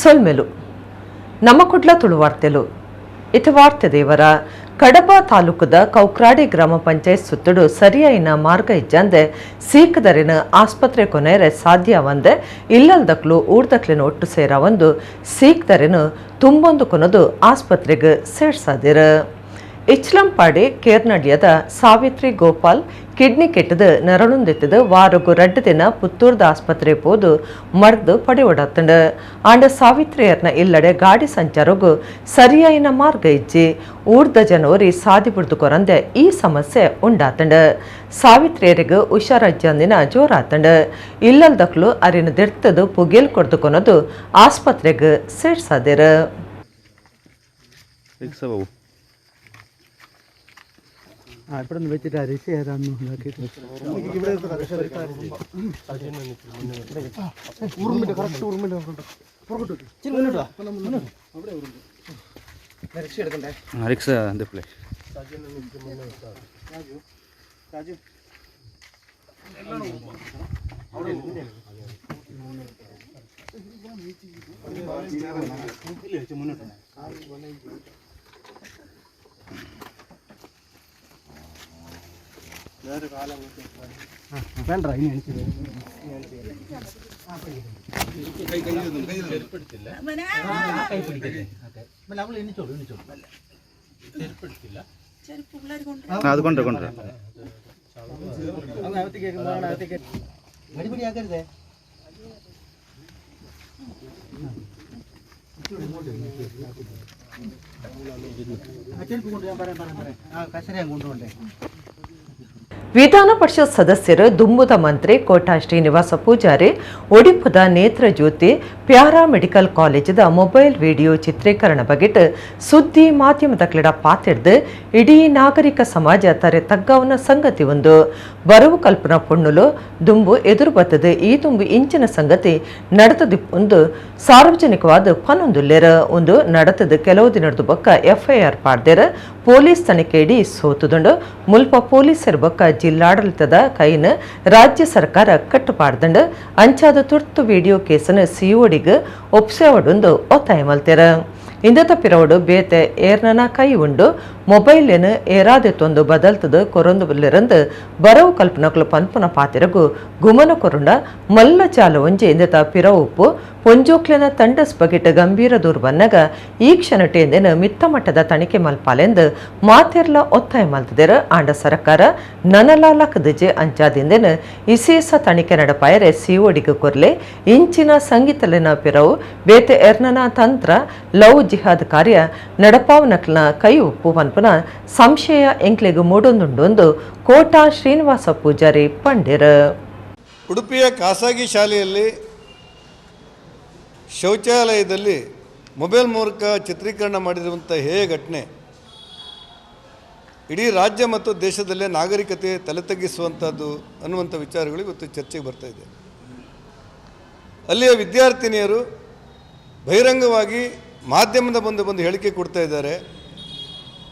ಸೊಲ್ಮೆಲು. ನಮ್ಮ ಕುಡ್ಲ ತುಳುವಾರ್ತೆಲು. ಇತ ವಾರ್ತೆ ದೇವರ ಕಡಬ ತಾಲೂಕುದ ಕೌಕ್ರಾಡಿ ಗ್ರಾಮ ಪಂಚಾಯತ್ ಸುತ್ತುಡು ಸರಿಯಾಯಿನ ಮಾರ್ಗ ಇಜ್ಜಂದೆ ಸೀಕದರಿನ ಆಸ್ಪತ್ರೆ ಕೊನೆರೆ ಸಾಧ್ಯ ಇಲ್ಲಲ್ದಕ್ಲು ಊರ್ದಕ್ಲಿನ ಒಟ್ಟು ಸೇರ ಒಂದು ಸೀಕ್ದರಿನ ತುಂಬೊಂದು ಕೊನದು ಆಸ್ಪತ್ರೆಗೆ ಸೇರ್ಸಾದಿರ. ಇಚ್ಲಂಪಾಡಿ ಕೇರ್ನಡಿಯದ ಸಾವಿತ್ರಿ ಗೋಪಾಲ್ ಕಿಡ್ನಿ ಕೆಟ್ಟದು ನರಳುಂದೆತ್ತದು ವಾರಗು 2 ದಿನ ಪುತ್ತೂರ್ದ ಆಸ್ಪತ್ರೆ ಪೋದು ಮರ್ದು ಪಡೆಯೊಡತ್ತಂಡು. ಆಂಡ ಸಾವಿತ್ರಿಯರ್ನ ಇಲ್ಲಡೆ ಗಾಡಿ ಸಂಚಾರಗು ಸರಿಯಾಯಿನ ಮಾರ್ಗ ಇಜ್ಜಿ ಊರ್ದ ಜನವರಿ ಸಾದಿ ಬಿಡ್ದು ಕೊರಂದೆ ಈ ಸಮಸ್ಯೆ ಉಂಡಾತಂಡು. ಸಾವಿತ್ರಿಯರಿಗೆ ಹುಷಾರಜ್ಜಂದಿನ ಜೋರಾತಂಡು. ಇಲ್ಲಲ್ದಕ್ಲು ಅರಿನ ದಿರ್ತದು ಪುಗೇಲ್ ಕೊಡ್ದು ಕೊನದು ಆಸ್ಪತ್ರೆಗೆ ಸೇರ್ಸಾದಿರ. ഇവിടെ ഒന്ന് വെച്ചിട്ട് അരിശ ഏതാന്ന് നോക്കിയിട്ട് വേണ്ട, ഇനി എനിക്ക് അത് കൊണ്ടുവരാം. മടിപിടിയാക്കരുതേ. ചെരുപ്പ് കൊണ്ട് ഞാൻ പറയാം പറയാം പറയാം ആ കസരയും കൊണ്ടുപോണ്ടേ. ವಿಧಾನ ಪರಿಷತ್ ಸದಸ್ಯರು ದುಂಬುದ ಮಂತ್ರಿ ಕೋಟಾ ಶ್ರೀನಿವಾಸ ಪೂಜಾರಿ ಒಡಿಪುದ ನೇತ್ರಜ್ಯೋತಿ ಪ್ಯಾರಾ ಮೆಡಿಕಲ್ ಕಾಲೇಜದ ಮೊಬೈಲ್ ವಿಡಿಯೋ ಚಿತ್ರೀಕರಣ ಬಗೆಟ್ ಸುದ್ದಿ ಮಾಧ್ಯಮದ ಕ್ಲಿಡ ಪಾತಿಡ್ದು ಇಡೀ ನಾಗರಿಕ ಸಮಾಜ ತರೆ ತಗ್ಗವನ ಸಂಗತಿ ಒಂದು ಬರವು ಕಲ್ಪನಾ ಪೊಣ್ಣುಲು ದುಂಬು ಎದುರು ಬತ್ತದು ಈ ದುಂಬು ಇಂಚಿನ ಸಂಗತಿ ನಡತದಿ ಒಂದು ಸಾರ್ವಜನಿಕವಾದ ಪನೊಂದುಲ್ಲೆರ ಒಂದು ನಡತದ ಕೆಲವು ದಿನದ ಬೊಕ್ಕ ಎಫ್ಐಆರ್ ಪಾಡ್ದೆರ ಪೊಲೀಸ್ ತನಿಖೆ ಇಡೀ ಸೋತುದುಂಡು. ಮುಲ್ಪ ಪೊಲೀಸರ ಬೊಕ್ಕ ಜಿಲ್ಲಾಡಳಿತದ ಕೈನ ರಾಜ್ಯ ಸರ್ಕಾರ ಕಟ್ಟುಪಾಡ್ದಂಡು. ಅಂಚಾದ ತುರ್ತು ವಿಡಿಯೋ ಕೇಸನ್ನು ಸಿಒಡಿಗೆ ಒಪ್ಸೆವಡೊಂದು ಒತ್ತಾಯ ಮಲ್ತೆರ. ಇಂದತ ಪಿರವಡು ಬೇತೆ ಏರ್ನನ ಕೈ ಉಂಡು ಮೊಬೈಲ್ ಏರಾದೆತ್ತೊಂದು ಬದಲ್ತದು ಕೊರೊಂದು ಬಲ್ಲೆರಂದು ಬರವು ಕಲ್ಪನಕ್ಲು ಪನ್ಪುನ ಪಾತಿರಗು ಗುಮನ ಕೊರುಂಡ ಮಲ್ಲ ಚಾಲ ಒಂಜಿ ಇಂದತ ಪಿರವುಪ್ಪು ಪೊಂಜೋಕ್ಲೆನ ತಂಡಸ್ ಬಗೆಟ್ ಗಂಭೀರ ದೂರು ಬನ್ನಗ ಈ ಕ್ಷಣಟೇಂದೇನು ಮಿತ್ತ ಮಟ್ಟದ ತನಿಖೆ ಮಲ್ಪಾಲೆಂದು ಮಾತೆರ್ಲ ಒತ್ತಾಯ ಮಲ್ತದೆರ. ಆಂಡ ಸರ್ಕಾರ ನನಲ ಲಕ್ಕದಜೆ ಅಂಚಾದಿಂದೇನು ಇಸೇಸ ತನಿಖೆ ನಡಪಾಯರೆ ಸಿಒಡಿಗೆ ಕೊರ್ಲೆ. ಇಂಚಿನ ಸಂಗೀತಲಿನ ಪಿರವು ಬೇತೆ ಎರ್ನನ ತಂತ್ರ ಲವ್ ಜಿಹಾದ್ ಕಾರ್ಯ ನಡಪಾವನಕ್ಲನ ಕೈ ಉಪ್ಪು ಪನ್ಪುನ ಸಂಶಯ ಎಂಕ್ಲೆಗ್ ಮೂಡೊಂದುಂಡೊಂದು ಕೋಟಾ ಶ್ರೀನಿವಾಸ ಪೂಜಾರಿ ಪಂಡಿರ. ಉಡುಪಿಯ ಖಾಸಗಿ ಶಾಲೆಯಲ್ಲಿ ಶೌಚಾಲಯದಲ್ಲಿ ಮೊಬೈಲ್ ಮೂಲಕ ಚಿತ್ರೀಕರಣ ಮಾಡಿರುವಂಥ ಹೇಯ ಘಟನೆ ಇಡೀ ರಾಜ್ಯ ಮತ್ತು ದೇಶದಲ್ಲೇ ನಾಗರಿಕತೆ ತಲೆ ತಗ್ಗಿಸುವಂಥದ್ದು ಅನ್ನುವಂಥ ವಿಚಾರಗಳು ಇವತ್ತು ಚರ್ಚೆಗೆ ಬರ್ತಾ ಇದೆ. ಅಲ್ಲಿಯ ವಿದ್ಯಾರ್ಥಿನಿಯರು ಬಹಿರಂಗವಾಗಿ ಮಾಧ್ಯಮದ ಬಂದು ಬಂದು ಹೇಳಿಕೆ ಕೊಡ್ತಾ ಇದ್ದಾರೆ.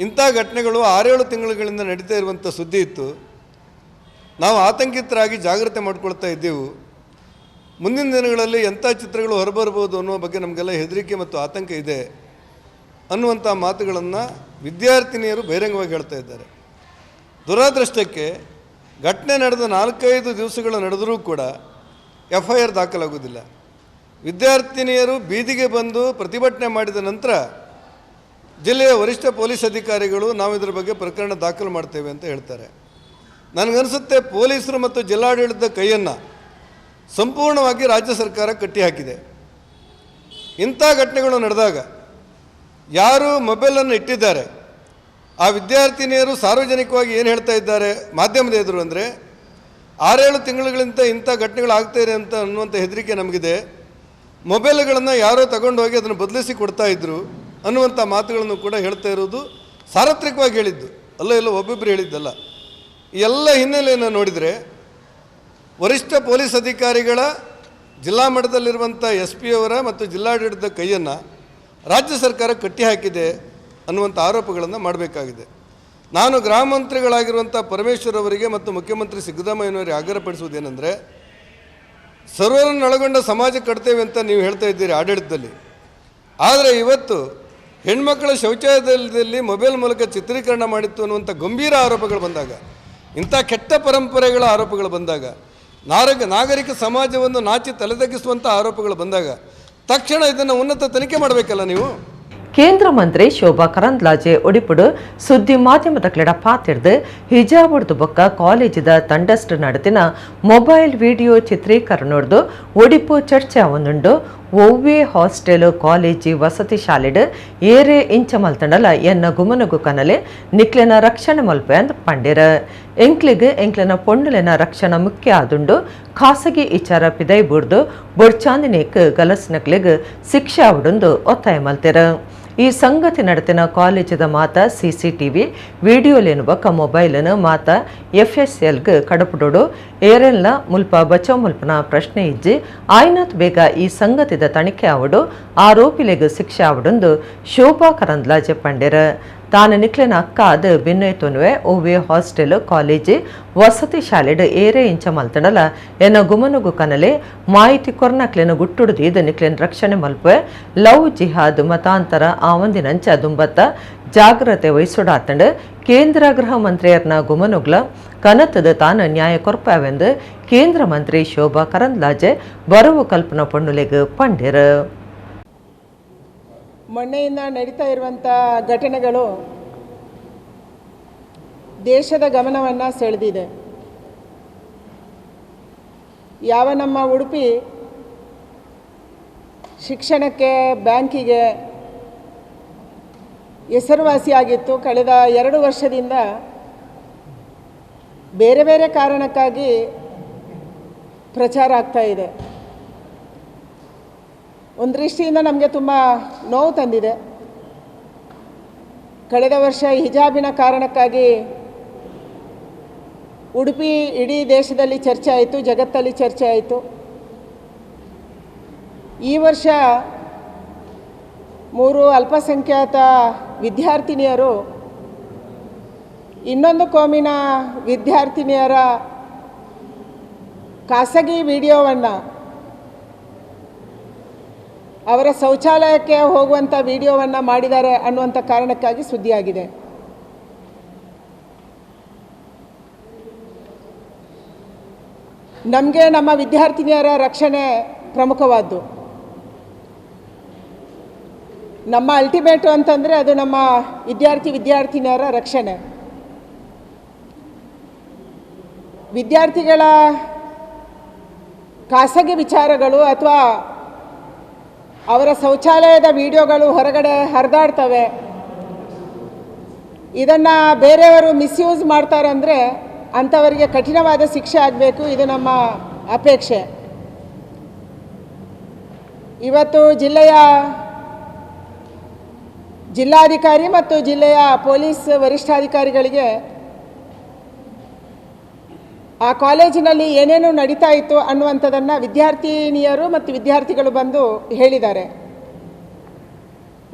ಇಂಥ ಘಟನೆಗಳು 6-7 ತಿಂಗಳುಗಳಿಂದ ನಡೀತಾ ಇರುವಂಥ ಸುದ್ದಿ ಇತ್ತು. ನಾವು ಆತಂಕಿತರಾಗಿ ಜಾಗ್ರತೆ ಮಾಡಿಕೊಳ್ತಾ ಇದ್ದೆವು. ಮುಂದಿನ ದಿನಗಳಲ್ಲಿ ಎಂಥ ಚಿತ್ರಗಳು ಹೊರಬರ್ಬೋದು ಅನ್ನುವ ಬಗ್ಗೆ ನಮಗೆಲ್ಲ ಹೆದರಿಕೆ ಮತ್ತು ಆತಂಕ ಇದೆ ಅನ್ನುವಂಥ ಮಾತುಗಳನ್ನು ವಿದ್ಯಾರ್ಥಿನಿಯರು ಬಹಿರಂಗವಾಗಿ ಹೇಳ್ತಾ ಇದ್ದಾರೆ. ದುರದೃಷ್ಟಕ್ಕೆ ಘಟನೆ ನಡೆದ 4-5 ದಿವಸಗಳು ನಡೆದರೂ ಕೂಡ FIR ದಾಖಲಾಗುವುದಿಲ್ಲ. ವಿದ್ಯಾರ್ಥಿನಿಯರು ಬೀದಿಗೆ ಬಂದು ಪ್ರತಿಭಟನೆ ಮಾಡಿದ ನಂತರ ಜಿಲ್ಲೆಯ ವರಿಷ್ಠ ಪೊಲೀಸ್ ಅಧಿಕಾರಿಗಳು ನಾವು ಇದರ ಬಗ್ಗೆ ಪ್ರಕರಣ ದಾಖಲು ಮಾಡ್ತೇವೆ ಅಂತ ಹೇಳ್ತಾರೆ. ನನಗನ್ಸುತ್ತೆ ಪೊಲೀಸರು ಮತ್ತು ಜಿಲ್ಲಾಡಳಿತದ ಕೈಯನ್ನು ಸಂಪೂರ್ಣವಾಗಿ ರಾಜ್ಯ ಸರ್ಕಾರ ಕಟ್ಟಿಹಾಕಿದೆ. ಇಂಥ ಘಟನೆಗಳು ನಡೆದಾಗ ಯಾರು ಮೊಬೈಲನ್ನು ಇಟ್ಟಿದ್ದಾರೆ ಆ ವಿದ್ಯಾರ್ಥಿನಿಯರು ಸಾರ್ವಜನಿಕವಾಗಿ ಏನು ಹೇಳ್ತಾ ಇದ್ದಾರೆ ಮಾಧ್ಯಮದ ಎದುರು ಅಂದರೆ 6-7 ತಿಂಗಳುಗಳಿಂದ ಇಂಥ ಘಟನೆಗಳು ಆಗ್ತಾಯಿದೆ ಅಂತ ಅನ್ನುವಂಥ ಹೆದರಿಕೆ ನಮಗಿದೆ. ಮೊಬೈಲ್ಗಳನ್ನು ಯಾರೋ ತಗೊಂಡೋಗಿ ಅದನ್ನು ಬದಲಿಸಿ ಕೊಡ್ತಾಯಿದ್ರು ಅನ್ನುವಂಥ ಮಾತುಗಳನ್ನು ಕೂಡ ಹೇಳ್ತಾ ಇರೋದು ಸಾರ್ವತ್ರಿಕವಾಗಿ ಹೇಳಿದ್ದು ಅಲ್ಲ, ಎಲ್ಲ ಒಬ್ಬೊಬ್ಬರು ಹೇಳಿದ್ದಲ್ಲ. ಈ ಎಲ್ಲ ಹಿನ್ನೆಲೆಯನ್ನು ನೋಡಿದರೆ ವರಿಷ್ಠ ಪೊಲೀಸ್ ಅಧಿಕಾರಿಗಳ ಜಿಲ್ಲಾ ಮಟ್ಟದಲ್ಲಿರುವಂಥ SP ಅವರ ಮತ್ತು ಜಿಲ್ಲಾಡಳಿತದ ಕೈಯನ್ನು ರಾಜ್ಯ ಸರ್ಕಾರ ಕಟ್ಟಿಹಾಕಿದೆ ಅನ್ನುವಂಥ ಆರೋಪಗಳನ್ನು ಮಾಡಬೇಕಾಗಿದೆ. ನಾನು ಗೃಹ ಮಂತ್ರಿಗಳಾಗಿರುವಂಥ ಪರಮೇಶ್ವರ್ ಅವರಿಗೆ ಮತ್ತು ಮುಖ್ಯಮಂತ್ರಿ ಸಿದ್ದರಾಮಯ್ಯನವರಿಗೆ ಆಗ್ರಹಪಡಿಸುವುದೇನೆಂದರೆ, ಸರ್ವರನ್ನೊಳಗೊಂಡ ಸಮಾಜ ಕಟ್ತೇವೆ ಅಂತ ನೀವು ಹೇಳ್ತಾ ಇದ್ದೀರಿ ಆಡಳಿತದಲ್ಲಿ. ಆದರೆ ಇವತ್ತು ಹೆಣ್ಮಕ್ಕಳ ಶೌಚಾಲಯದಲ್ಲಿ ಮೊಬೈಲ್ ಮೂಲಕ ಚಿತ್ರೀಕರಣ ಮಾಡಿತ್ತು ಅನ್ನುವಂಥ ಗಂಭೀರ ಆರೋಪಗಳು ಬಂದಾಗ, ಇಂಥ ಕೆಟ್ಟ ಪರಂಪರೆಗಳ ಆರೋಪಗಳು ಬಂದಾಗ, ನಾಗರಿಕ ಸಮಾಜವನ್ನು ನಾಚಿ ತಲೆತಗ್ಗಿಸುವಂಥ ಆರೋಪಗಳು ಬಂದಾಗ ತಕ್ಷಣ ಇದನ್ನು ಉನ್ನತ ತನಿಖೆ ಮಾಡಬೇಕಲ್ಲ ನೀವು. ಕೇಂದ್ರ ಮಂತ್ರಿ ಶೋಭಾ ಕರಂದ್ಲಾಜೆ ಒಡಿಪುಡು ಸುದ್ದಿ ಮಾಧ್ಯಮದ ಕ್ಲೆಡ ಪಾತಿರ್ದು ಹಿಜಾಬುಡ್ದು ಬೊಕ್ಕ ಕಾಲೇಜಿದ ತಂಡಸ್ಟ್ ನಡತಿನ ಮೊಬೈಲ್ ವಿಡಿಯೋ ಚಿತ್ರೀಕರಣೊಡ್ದು ಒಡಿಪು ಚರ್ಚೆ ಅವನುಂಡು. ಒವ್ವೇ ಹಾಸ್ಟೆಲ್ ಕಾಲೇಜಿ ವಸತಿ ಶಾಲೆಡ್ ಏರೆ ಇಂಚ ಮಲ್ತಂಡಲ ಎನ್ನ ಗುಮನಗು ಕನಲೆ ನಿಕ್ಲೆನ ರಕ್ಷಣೆ ಮಲ್ಪೆ ಅಂದ್ ಪಂಡಿರ. ಎಂಕ್ಲಿಗ್ ಎಂಕ್ಲೆನ ಪೊಣ್ಣುಲೆನ ರಕ್ಷಣೆ ಮುಖ್ಯ ಆದುಂಡು. ಖಾಸಗಿ ಇಚಾರ ಪಿದೈ ಬುಡ್ದು ಬೊಡ್ಚಾಂದಿನೇಕ್ ಗಲಸ್ನಕ್ಲೆಗ್ ಶಿಕ್ಷೆ ಆವಡುಂದು ಒತ್ತಾಯ ಮಲ್ತೆರ. ಈ ಸಂಗತಿ ನಡತಿನ ಕಾಲೇಜಿದ ಮಾತ ಸಿಸಿಟಿವಿ ವಿಡಿಯೋಲೇನು ಬೊಕ್ಕ ಮೊಬೈಲನ್ನು ಮಾತ ಎಫ್ಎಸ್ಎಲ್ಗ್ ಕಡಪುಡೋಡು. ಏರೆಲ್ಲ ಮುಲ್ಪ ಬಚಾವ್ ಮುಲ್ಪನ ಪ್ರಶ್ನೆ ಇಜ್ಜಿ. ಆಯ್ನಾತ್ ಬೇಗ ಈ ಸಂಗತಿದ ತನಿಖೆ ಆವಡು, ಆರೋಪಿಲೆಗ್ ಶಿಕ್ಷೆ ಆವಡೊಂದು ಶೋಭಾ ಕರಂದ್ಲಾಜೆ ಪಂಡೆರ. ತಾನು ನಿಕ್ಲೆನ ಅಕ್ಕ ಅದು ಬಿನ್ನೈತೊನ್ವೆ ಒವ್ವೆ ಹಾಸ್ಟೆಲ್ ಕಾಲೇಜ್ ವಸತಿ ಶಾಲೆಡ್ ಏರೆ ಇಂಚ ಮಲ್ತಡಲ ಎನ್ನ ಗುಮನುಗು ಕನಲೆ ಮಾಹಿತಿ ಕೊರ್ನಕ್ಲೆನ ಗುಟ್ಟುಡುದು ಇದು ನಿಕ್ಲೆನ ರಕ್ಷಣೆ ಮಲ್ಪೆ. ಲವ್ ಜಿಹಾದ್ ಮತಾಂತರ ಆವಂದಿನಂಚ ದುಂಬತ್ತ ಜಾಗ್ರತೆ ವಹಿಸೋಡಾತಂಡು. ಕೇಂದ್ರ ಗೃಹ ಮಂತ್ರಿಯರ್ನ ಗುಮನುಗ್ಲ ಕನತದ ತಾನು ನ್ಯಾಯ ಕೊರ್ಪವೆಂದು ಕೇಂದ್ರ ಮಂತ್ರಿ ಶೋಭಾ ಕರಂದ್ಲಾಜೆ ಬರವು ಕಲ್ಪನಾ ಪೊಣ್ಣುಲೆಗ್ ಪಂಡಿರು. ಮೊನ್ನೆಯಿಂದ ನಡೀತಾ ಇರುವಂಥ ಘಟನೆಗಳು ದೇಶದ ಗಮನವನ್ನು ಸೆಳೆದಿದೆ. ಯಾವ ನಮ್ಮ ಉಡುಪಿ ಶಿಕ್ಷಣಕ್ಕೆ, ಬ್ಯಾಂಕಿಗೆ ಹೆಸರುವಾಸಿಯಾಗಿತ್ತು. ಕಳೆದ 2 ವರ್ಷದಿಂದ ಬೇರೆ ಬೇರೆ ಕಾರಣಕ್ಕಾಗಿ ಪ್ರಚಾರ ಆಗ್ತಾ ಇದೆ. ಒಂದು ದೃಷ್ಟಿಯಿಂದ ನಮಗೆ ತುಂಬ ನೋವು ತಂದಿದೆ. ಕಳೆದ ವರ್ಷ ಹಿಜಾಬಿನ ಕಾರಣಕ್ಕಾಗಿ ಉಡುಪಿ ಇಡೀ ದೇಶದಲ್ಲಿ ಚರ್ಚೆ ಆಯಿತು, ಜಗತ್ತಲ್ಲಿ ಚರ್ಚೆ ಆಯಿತು. ಈ ವರ್ಷ 3 ಅಲ್ಪಸಂಖ್ಯಾತ ವಿದ್ಯಾರ್ಥಿನಿಯರು ಇನ್ನೊಂದು ಕೋಮಿನ ವಿದ್ಯಾರ್ಥಿನಿಯರ ಖಾಸಗಿ ವಿಡಿಯೋವನ್ನು, ಅವರ ಶೌಚಾಲಯಕ್ಕೆ ಹೋಗುವಂಥ ವಿಡಿಯೋವನ್ನು ಮಾಡಿದ್ದಾರೆ ಅನ್ನುವಂಥ ಕಾರಣಕ್ಕಾಗಿ ಸುದ್ದಿಯಾಗಿದೆ. ನಮಗೆ ನಮ್ಮ ವಿದ್ಯಾರ್ಥಿನಿಯರ ರಕ್ಷಣೆ ಪ್ರಮುಖವಾದ್ದು. ನಮ್ಮ ಅಲ್ಟಿಮೇಟು ಅಂತಂದರೆ ಅದು ನಮ್ಮ ವಿದ್ಯಾರ್ಥಿನಿಯರ ರಕ್ಷಣೆ. ವಿದ್ಯಾರ್ಥಿಗಳ ಖಾಸಗಿ ವಿಚಾರಗಳು ಅಥವಾ ಅವರ ಶೌಚಾಲಯದ ವಿಡಿಯೋಗಳು ಹೊರಗಡೆ ಹರಿದಾಡ್ತವೆ, ಇದನ್ನು ಬೇರೆಯವರು ಮಿಸ್ಯೂಸ್ ಮಾಡ್ತಾರೆ ಅಂದರೆ ಅಂಥವರಿಗೆ ಕಠಿಣವಾದ ಶಿಕ್ಷೆ ಆಗಬೇಕು, ಇದು ನಮ್ಮ ಅಪೇಕ್ಷೆ. ಇವತ್ತು ಜಿಲ್ಲೆಯ ಜಿಲ್ಲಾಧಿಕಾರಿ ಮತ್ತು ಜಿಲ್ಲೆಯ ಪೊಲೀಸ್ ವರಿಷ್ಠಾಧಿಕಾರಿಗಳಿಗೆ ಆ ಕಾಲೇಜಿನಲ್ಲಿ ಏನೇನು ನಡೀತಾ ಇತ್ತು ಅನ್ನುವಂಥದ್ದನ್ನು ವಿದ್ಯಾರ್ಥಿನಿಯರು ಮತ್ತು ವಿದ್ಯಾರ್ಥಿಗಳು ಬಂದು ಹೇಳಿದ್ದಾರೆ.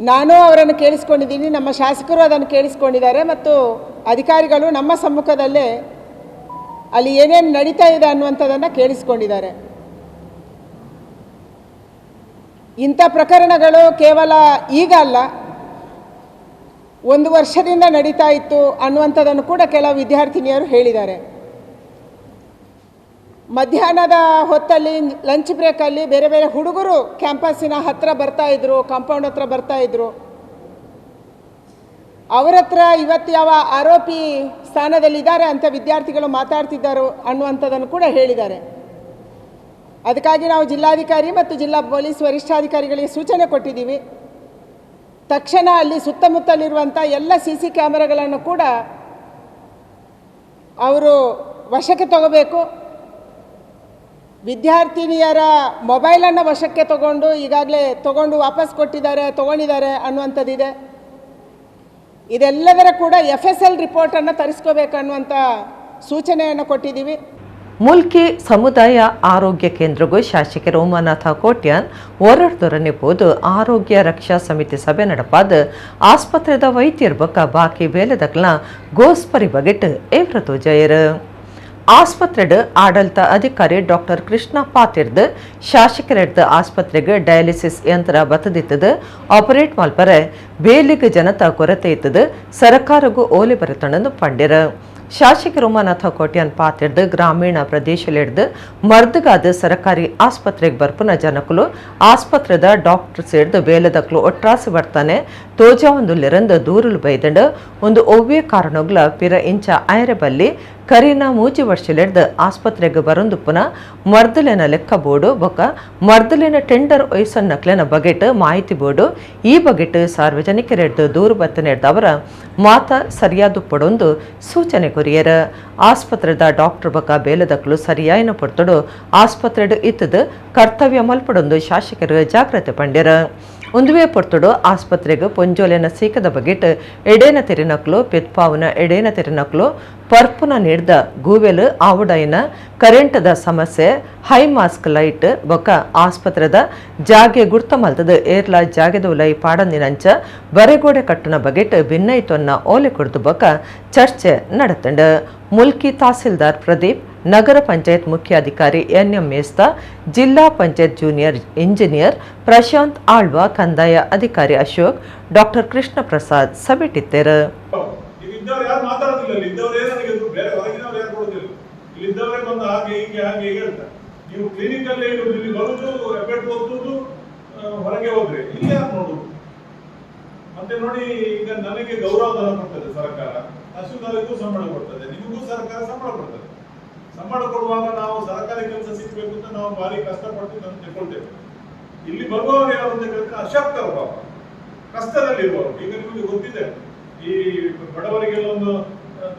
ನಾನು ಅವರನ್ನು ಕೇಳಿಸ್ಕೊಂಡಿದ್ದೀನಿ, ನಮ್ಮ ಶಾಸಕರು ಅದನ್ನು ಕೇಳಿಸ್ಕೊಂಡಿದ್ದಾರೆ ಮತ್ತು ಅಧಿಕಾರಿಗಳು ನಮ್ಮ ಸಮ್ಮುಖದಲ್ಲೇ ಅಲ್ಲಿ ಏನೇನು ನಡೀತಾ ಇದೆ ಅನ್ನುವಂಥದ್ದನ್ನು ಕೇಳಿಸ್ಕೊಂಡಿದ್ದಾರೆ. ಇಂಥ ಪ್ರಕರಣಗಳು ಕೇವಲ ಈಗ ಅಲ್ಲ, 1 ವರ್ಷದಿಂದ ನಡೀತಾ ಇತ್ತು ಅನ್ನುವಂಥದ್ದನ್ನು ಕೂಡ ಕೆಲವು ವಿದ್ಯಾರ್ಥಿನಿಯರು ಹೇಳಿದ್ದಾರೆ. ಮಧ್ಯಾಹ್ನದ ಹೊತ್ತಲ್ಲಿ ಲಂಚ್ ಬ್ರೇಕಲ್ಲಿ ಬೇರೆ ಬೇರೆ ಹುಡುಗರು ಕ್ಯಾಂಪಸ್ಸಿನ ಹತ್ತಿರ ಬರ್ತಾಯಿದ್ರು, ಕಾಂಪೌಂಡ್ ಹತ್ರ ಬರ್ತಾಯಿದ್ರು. ಅವರ ಹತ್ರ ಇವತ್ತು ಯಾವ ಆರೋಪಿ ಸ್ಥಾನದಲ್ಲಿದ್ದಾರೆ ಅಂತ ವಿದ್ಯಾರ್ಥಿಗಳು ಮಾತಾಡ್ತಿದ್ದರು ಅನ್ನುವಂಥದ್ದನ್ನು ಕೂಡ ಹೇಳಿದ್ದಾರೆ. ಅದಕ್ಕಾಗಿ ನಾವು ಜಿಲ್ಲಾಧಿಕಾರಿ ಮತ್ತು ಜಿಲ್ಲಾ ಪೊಲೀಸ್ ವರಿಷ್ಠಾಧಿಕಾರಿಗಳಿಗೆ ಸೂಚನೆ ಕೊಟ್ಟಿದ್ದೀವಿ. ತಕ್ಷಣ ಅಲ್ಲಿ ಸುತ್ತಮುತ್ತಲಿರುವಂಥ ಎಲ್ಲ CC ಕ್ಯಾಮರಾಗಳನ್ನು ಕೂಡ ಅವರು ವಶಕ್ಕೆ ತಗೋಬೇಕು. ವಿದ್ಯಾರ್ಥಿನಿಯರ ಮೊಬೈಲನ್ನು ವಶಕ್ಕೆ ತಗೊಂಡು ಈಗಾಗಲೇ ತಗೊಂಡು ವಾಪಸ್ ಕೊಟ್ಟಿದ್ದಾರೆ, ತೊಗೊಂಡಿದ್ದಾರೆ ಅನ್ನುವಂಥದ್ದಿದೆ. ಇದೆಲ್ಲದರ ಕೂಡ FSL ರಿಪೋರ್ಟನ್ನು ತರಿಸ್ಕೋಬೇಕನ್ನುವಂಥ ಸೂಚನೆಯನ್ನು ಕೊಟ್ಟಿದ್ದೀವಿ. ಮುಲ್ಕಿ ಸಮುದಾಯ ಆರೋಗ್ಯ ಕೇಂದ್ರಗೂ ಶಾಸಕ ರೋಮನಾಥ ಕೋಟ್ಯಾನ್ ಹೊರಡ್ದೊರನೆ ಪೋದು ಆರೋಗ್ಯ ರಕ್ಷಾ ಸಮಿತಿ ಸಭೆ ನಡಪಾದ ಆಸ್ಪತ್ರೆದ ವೈದ್ಯರ ಬಕ್ಕ ಬಾಕಿ ಬೇಲೆದಕ್ಲ ಗೋಸ್ಪರಿ ಬಗೆಟ್ ಏವ್ರ ತೋಜಯರು. ಆಸ್ಪತ್ರೆಡ್ ಆಡಳಿತ ಅಧಿಕಾರಿ ಡಾಕ್ಟರ್ ಕೃಷ್ಣ ಪಾತಿರ್ದ್ ಶಾಸಕರೆಡ್ದು ಆಸ್ಪತ್ರೆಗೆ ಡಯಾಲಿಸಿಸ್ ಯಂತ್ರ ಬತ್ತದಿತ್ತದು ಆಪರೇಟ್ ಮಲ್ಪರೆ ಬೇಲಿಗೆ ಜನತಾ ಕೊರತೆ ಇತ್ತದು ಸರ್ಕಾರಗೂ ಓಲೆ ಬರತಣಂದು ಪಂಡಿರ. ಶಾಸಕ ಉಮಾನಾಥ ಕೋಟ್ಯಾನ್ ಪಾತಿರ್ದು ಗ್ರಾಮೀಣ ಪ್ರದೇಶಲಿಡ್ದು ಮರ್ದಗಾದ ಸರ್ಕಾರಿ ಆಸ್ಪತ್ರೆಗೆ ಬರ್ಪುನ ಜನಕುಲು ಆಸ್ಪತ್ರೆದ ಡಾಕ್ಟರ್ ಸೇರ್ದು ಬೇಲದಕ್ಲು ಒಟ್ರಾಸಿ ಬರ್ತಾನೆ ತೋಜಾವೊಂದುಲ್ಲಿರಂದು ದೂರುಲು ಬೈದಂಡು ಒಂದು ಒವ್ವೇ ಕಾರಣಗ್ಲ ಪಿರ ಇಂಚ ಆಯರೆ ಬಲ್ಲಿ ಕರಿನ ಮೂಜಿ ವರ್ಷಲಿಡ್ದು ಆಸ್ಪತ್ರೆಗೆ ಬರೊಂದುಪ್ಪುನ ಮರ್ದಲೆನ ಲೆಕ್ಕ ಬೋರ್ಡು ಬೊಕ ಮರ್ದಲೆನ ಟೆಂಡರ್ ಒಯ್ಸನ್ನಕ್ಲೆನ ಬಗೆಟ್ ಮಾಹಿತಿ ಬೋರ್ಡು ಈ ಬಗೆಟ್ ಸಾರ್ವಜನಿಕರೆಡ್ದು ದೂರು ಬತ್ತನೆಡ್ದವರ ಮಾತ ಸರಿಯಾದ ಪಡೊಂದು ಸೂಚನೆ ಕೊರಿಯರ್. ಆಸ್ಪತ್ರೆದ ಡಾಕ್ಟರ್ ಬೊಕ ಬೇಲದಕ್ಲು ಸರಿಯಾಯಿನ ಪೊರ್ತುಡು ಆಸ್ಪತ್ರೆಡ್ ಇತ್ತದು ಕರ್ತವ್ಯ ಮಲ್ಪಡೊಂದು ಶಾಸಕರು ಜಾಗ್ರತೆ ಪಂಡ್ಯರು. ಒಂದುವೇ ಪೊರ್ತುಡು ಆಸ್ಪತ್ರೆಗೆ ಪೊಂಜೋಲೆನ ಸೀಕದ ಬಗೆಟ್ ಎಡೇನ ತೆರಿನಕ್ಲು ಪೆತ್ಪಾವುನ ಎಡೇನ ತೆರಿನಕ್ಲು ಪರ್ಪುನ ನೀಡ್ದ ಗೂವೆಲ್ ಆವುಡೈನ ಕರೆಂಟದ ಸಮಸ್ಯೆ high mask light ಬೊಕ್ಕ ಆಸ್ಪತ್ರೆದ ಜಾಗೆ ಗುರ್ತ ಮಲ್ತದ ಏರ್ಲ ಜಾಗೆದ ಉಲೈ ಪಾಡಂದಿನಂಚ ಬರೆಗೋಡೆ ಕಟ್ಟುನ ಬಗೆಟ್ ಭಿನ್ನೈತೊನ್ನ ಓಲೆ ಕೊಡ್ದು ಬೊಕ್ಕ ಚರ್ಚೆ ನಡತಂಡು. ಮುಲ್ಕಿ ತಹಸೀಲ್ದಾರ್ ಪ್ರದೀಪ್, ನಗರ ಪಂಚಾಯತ್ ಮುಖ್ಯಾಧಿಕಾರಿ ಎನ್ ಎಂ ಮೇಸ್ತಾ, ಜಿಲ್ಲಾ ಪಂಚಾಯತ್ ಜೂನಿಯರ್ ಇಂಜಿನಿಯರ್ ಪ್ರಶಾಂತ್ ಆಳ್ವ, ಕಂದಾಯ ಅಧಿಕಾರಿ ಅಶೋಕ್, ಡಾಕ್ಟರ್ ಕೃಷ್ಣ ಪ್ರಸಾದ್ ಸಭೆಟಿತ್ತೇರು. ಇದ್ದವ್ರು ಯಾರು ಮಾತಾಡೋದಿಲ್ಲ, ಇಲ್ಲಿ ಇದ್ದವರೇ ನನಗೆ ಬೇರೆ ಹೊರಗಿನವ್ರು ಯಾರು ಕೊಡೋದಿಲ್ಲ. ಇಲ್ಲಿ ಇದ್ದವರೇ ಬಂದು ಹಾಗೆ ಹೀಗೆ ಹಾಗೆ ಹೀಗೆ ಹೇಳ್ತಾರೆ. ನೀವು ಕ್ಲಿನಿಕ್ ಅಲ್ಲಿ ಇಲ್ಲಿ ಬರುದು, ಎಫೆಕ್ಟ್ ಓದುದು, ಹೊರಗೆ ಹೋದ್ರೆ ಇಲ್ಲಿ ಯಾರು ನೋಡುದು? ಮತ್ತೆ ನೋಡಿ, ಈಗ ನನಗೆ ಗೌರವಧನ ಕೊಡ್ತದೆ ಸರ್ಕಾರ, ತಹಶೀಲ್ದಾರಿಗೂ ಸಂಬಳ ಕೊಡ್ತದೆ, ನಿಮಗೂ ಸರ್ಕಾರ ಸಂಬಳ ಕೊಡ್ತದೆ. ಸಂಬಳ ಕೊಡುವಾಗ ನಾವು ಸರ್ಕಾರಿ ಕೆಲಸ ಸಿಗ್ಬೇಕು ಅಂತ ನಾವು ಭಾರಿ ಕಷ್ಟಪಟ್ಟು ನಾವು ತಗೊಳ್ತೇವೆ. ಇಲ್ಲಿ ಬರುವವರು ಯಾರು ಅಂತ ಕೇಳಿದ್ರೆ ಅಶಕ್ತರು, ಪಾಪ ಕಷ್ಟದಲ್ಲಿರುವವರು. ಈಗ ನಿಮಗೆ ಗೊತ್ತಿದೆ, ಈ ಬಡವರಿಗೆಲ್ಲ ಒಂದು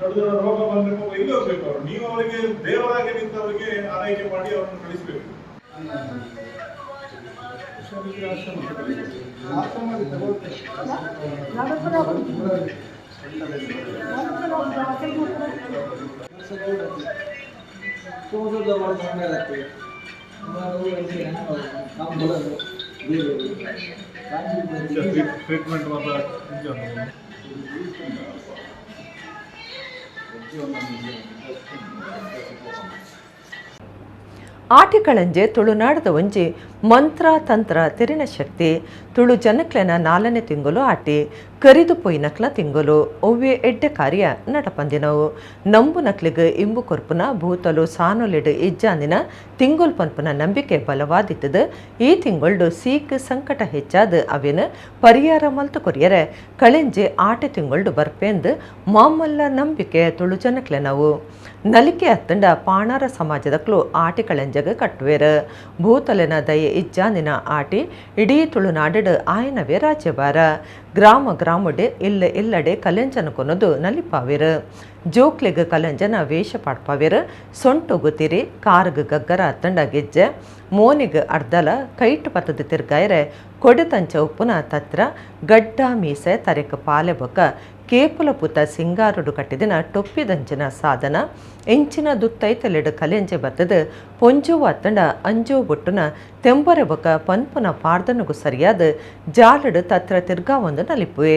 ದೊಡ್ಡ ದೊಡ್ಡ ರೋಗ ಬಂದ್ರೆ ಪಾಪ ಎಲ್ಲಿ ಹೋಗ್ಬೇಕು ಅವರು? ನೀವು ಅವರಿಗೆ ದೇವರಾಗಿ ನಿಂತವರಿಗೆ ಆರೈಕೆ ಮಾಡಿ ಅವರನ್ನು ಕಳಿಸ್ಬೇಕು. ಟ್ರೀಟ್ಮೆಂಟ್ ಮಾತ್ರ. ಆಟಿಕಳಂಜೆ ತುಳುನಾಡದ ಒಂಜಿ ಮಂತ್ರ ತಂತ್ರ ತೆರಿನ ಶಕ್ತಿ. ತುಳು ಜನಕ್ಲೆನ ನಾಲ್ನೇ ತಿಂಗಳು ಆಟಿ, ಕರಿದು ಪೊಯ್ನಕ್ಲ ತಿಂಗಳು, ಒವ್ವೆ ಎಡ್ಡೆ ಕಾರ್ಯ ನಡಪಂದಿನವು. ನಂಬು ನಕ್ಲಿಗೆ ಇಂಬು ಕೊರ್ಪುನ ಭೂತಲು ಸಾನೊಲಿಡು ಇಜ್ಜಾಂದಿನ ತಿಂಗೊಲ್ ಪನ್ಪುನ ನಂಬಿಕೆ ಬಲವಾದಿತ್ತದು. ಈ ತಿಂಗೊಳ್ಡು ಸೀಕ್ ಸಂಕಟ ಹೆಚ್ಚಾದ ಅವಿನ ಪರಿಹಾರ ಮಲ್ತು ಕೊರಿಯರೆ ಕಳೆಂಜೆ ಆಟೆ ತಿಂಗೊಳ್ಡು ಬರ್ಪೇಂದು ಮಾಮಲ್ಲ ನಂಬಿಕೆ ತುಳು ಜನಕ್ಲೆನವು. ನಲಿಕೆ ಅತ್ತಂಡ ಪಾಣಾರ ಸಮಾಜದಕ್ಲು ಆಟಿ ಕಳೆಂಜಗ ಕಟ್ಟುವೆರು. ಭೂತಲೆನ ದಯೆ ಇಜ್ಜಾಂದಿನ ಆಟಿ ಇಡೀ ತುಳುನಾಡು ಆಯನವೇ ರಾಜ್ಯಭಾರ. ಗ್ರಾಮ ಗ್ರಾಮಡೆ ಇಲ್ಲ ಇಲ್ಲಡೆ ಕಲೆಂಜನ ಕೊನದು ನಲಿಪಾವಿರು. ಜೋಕ್ಲೆಗ್ ಕಲೆಂಜನ ವೇಷ ಪಾಡ್ಪಾವಿರು. ಸೊಂಟುಗು ತಿರಿ, ಕಾರ್ಗ್ ಗಗ್ಗರ ಅತ್ತಂಡ ಗೆಜ್ಜೆ, ಮೋನಿಗ್ ಅರ್ಧಲ, ಕೈಟ್ ಪತ್ತದ ತಿರ್ಗಾಯರೆ ಕೊಡೆತಂಚ ಉಪ್ಪುನ ತತ್ರ, ಗಡ್ಡ ಮೀಸೆ, ತರೆಕ್ ಪಾಲೆ ಬೊಕ್ಕ ಕೇಪುಲ ಪುತ ಸಿಂಗಾರುಡು ಕಟ್ಟಿದಿನ ಟೊಪ್ಪಿದಂಚಿನ ಸಾಧನ ಎಂಚಿನ ದುತ್ತೈತಲೆಡು ಕಲೆಂಜೆ ಬತ್ತದು ಪೊಂಜುವ ಅತ್ತಂಡ ಅಂಜೋ ಬೊಟ್ಟುನ ತೆಂಬರೆ ಬೊಕ್ಕ ಪನ್ಪುನ ಪಾರ್ದನಗು ಸರಿಯಾದ ಜಾಲಡು ತತ್ರ ತಿರ್ಗಾ ಒಂದು ನಲಿಪುವೆ.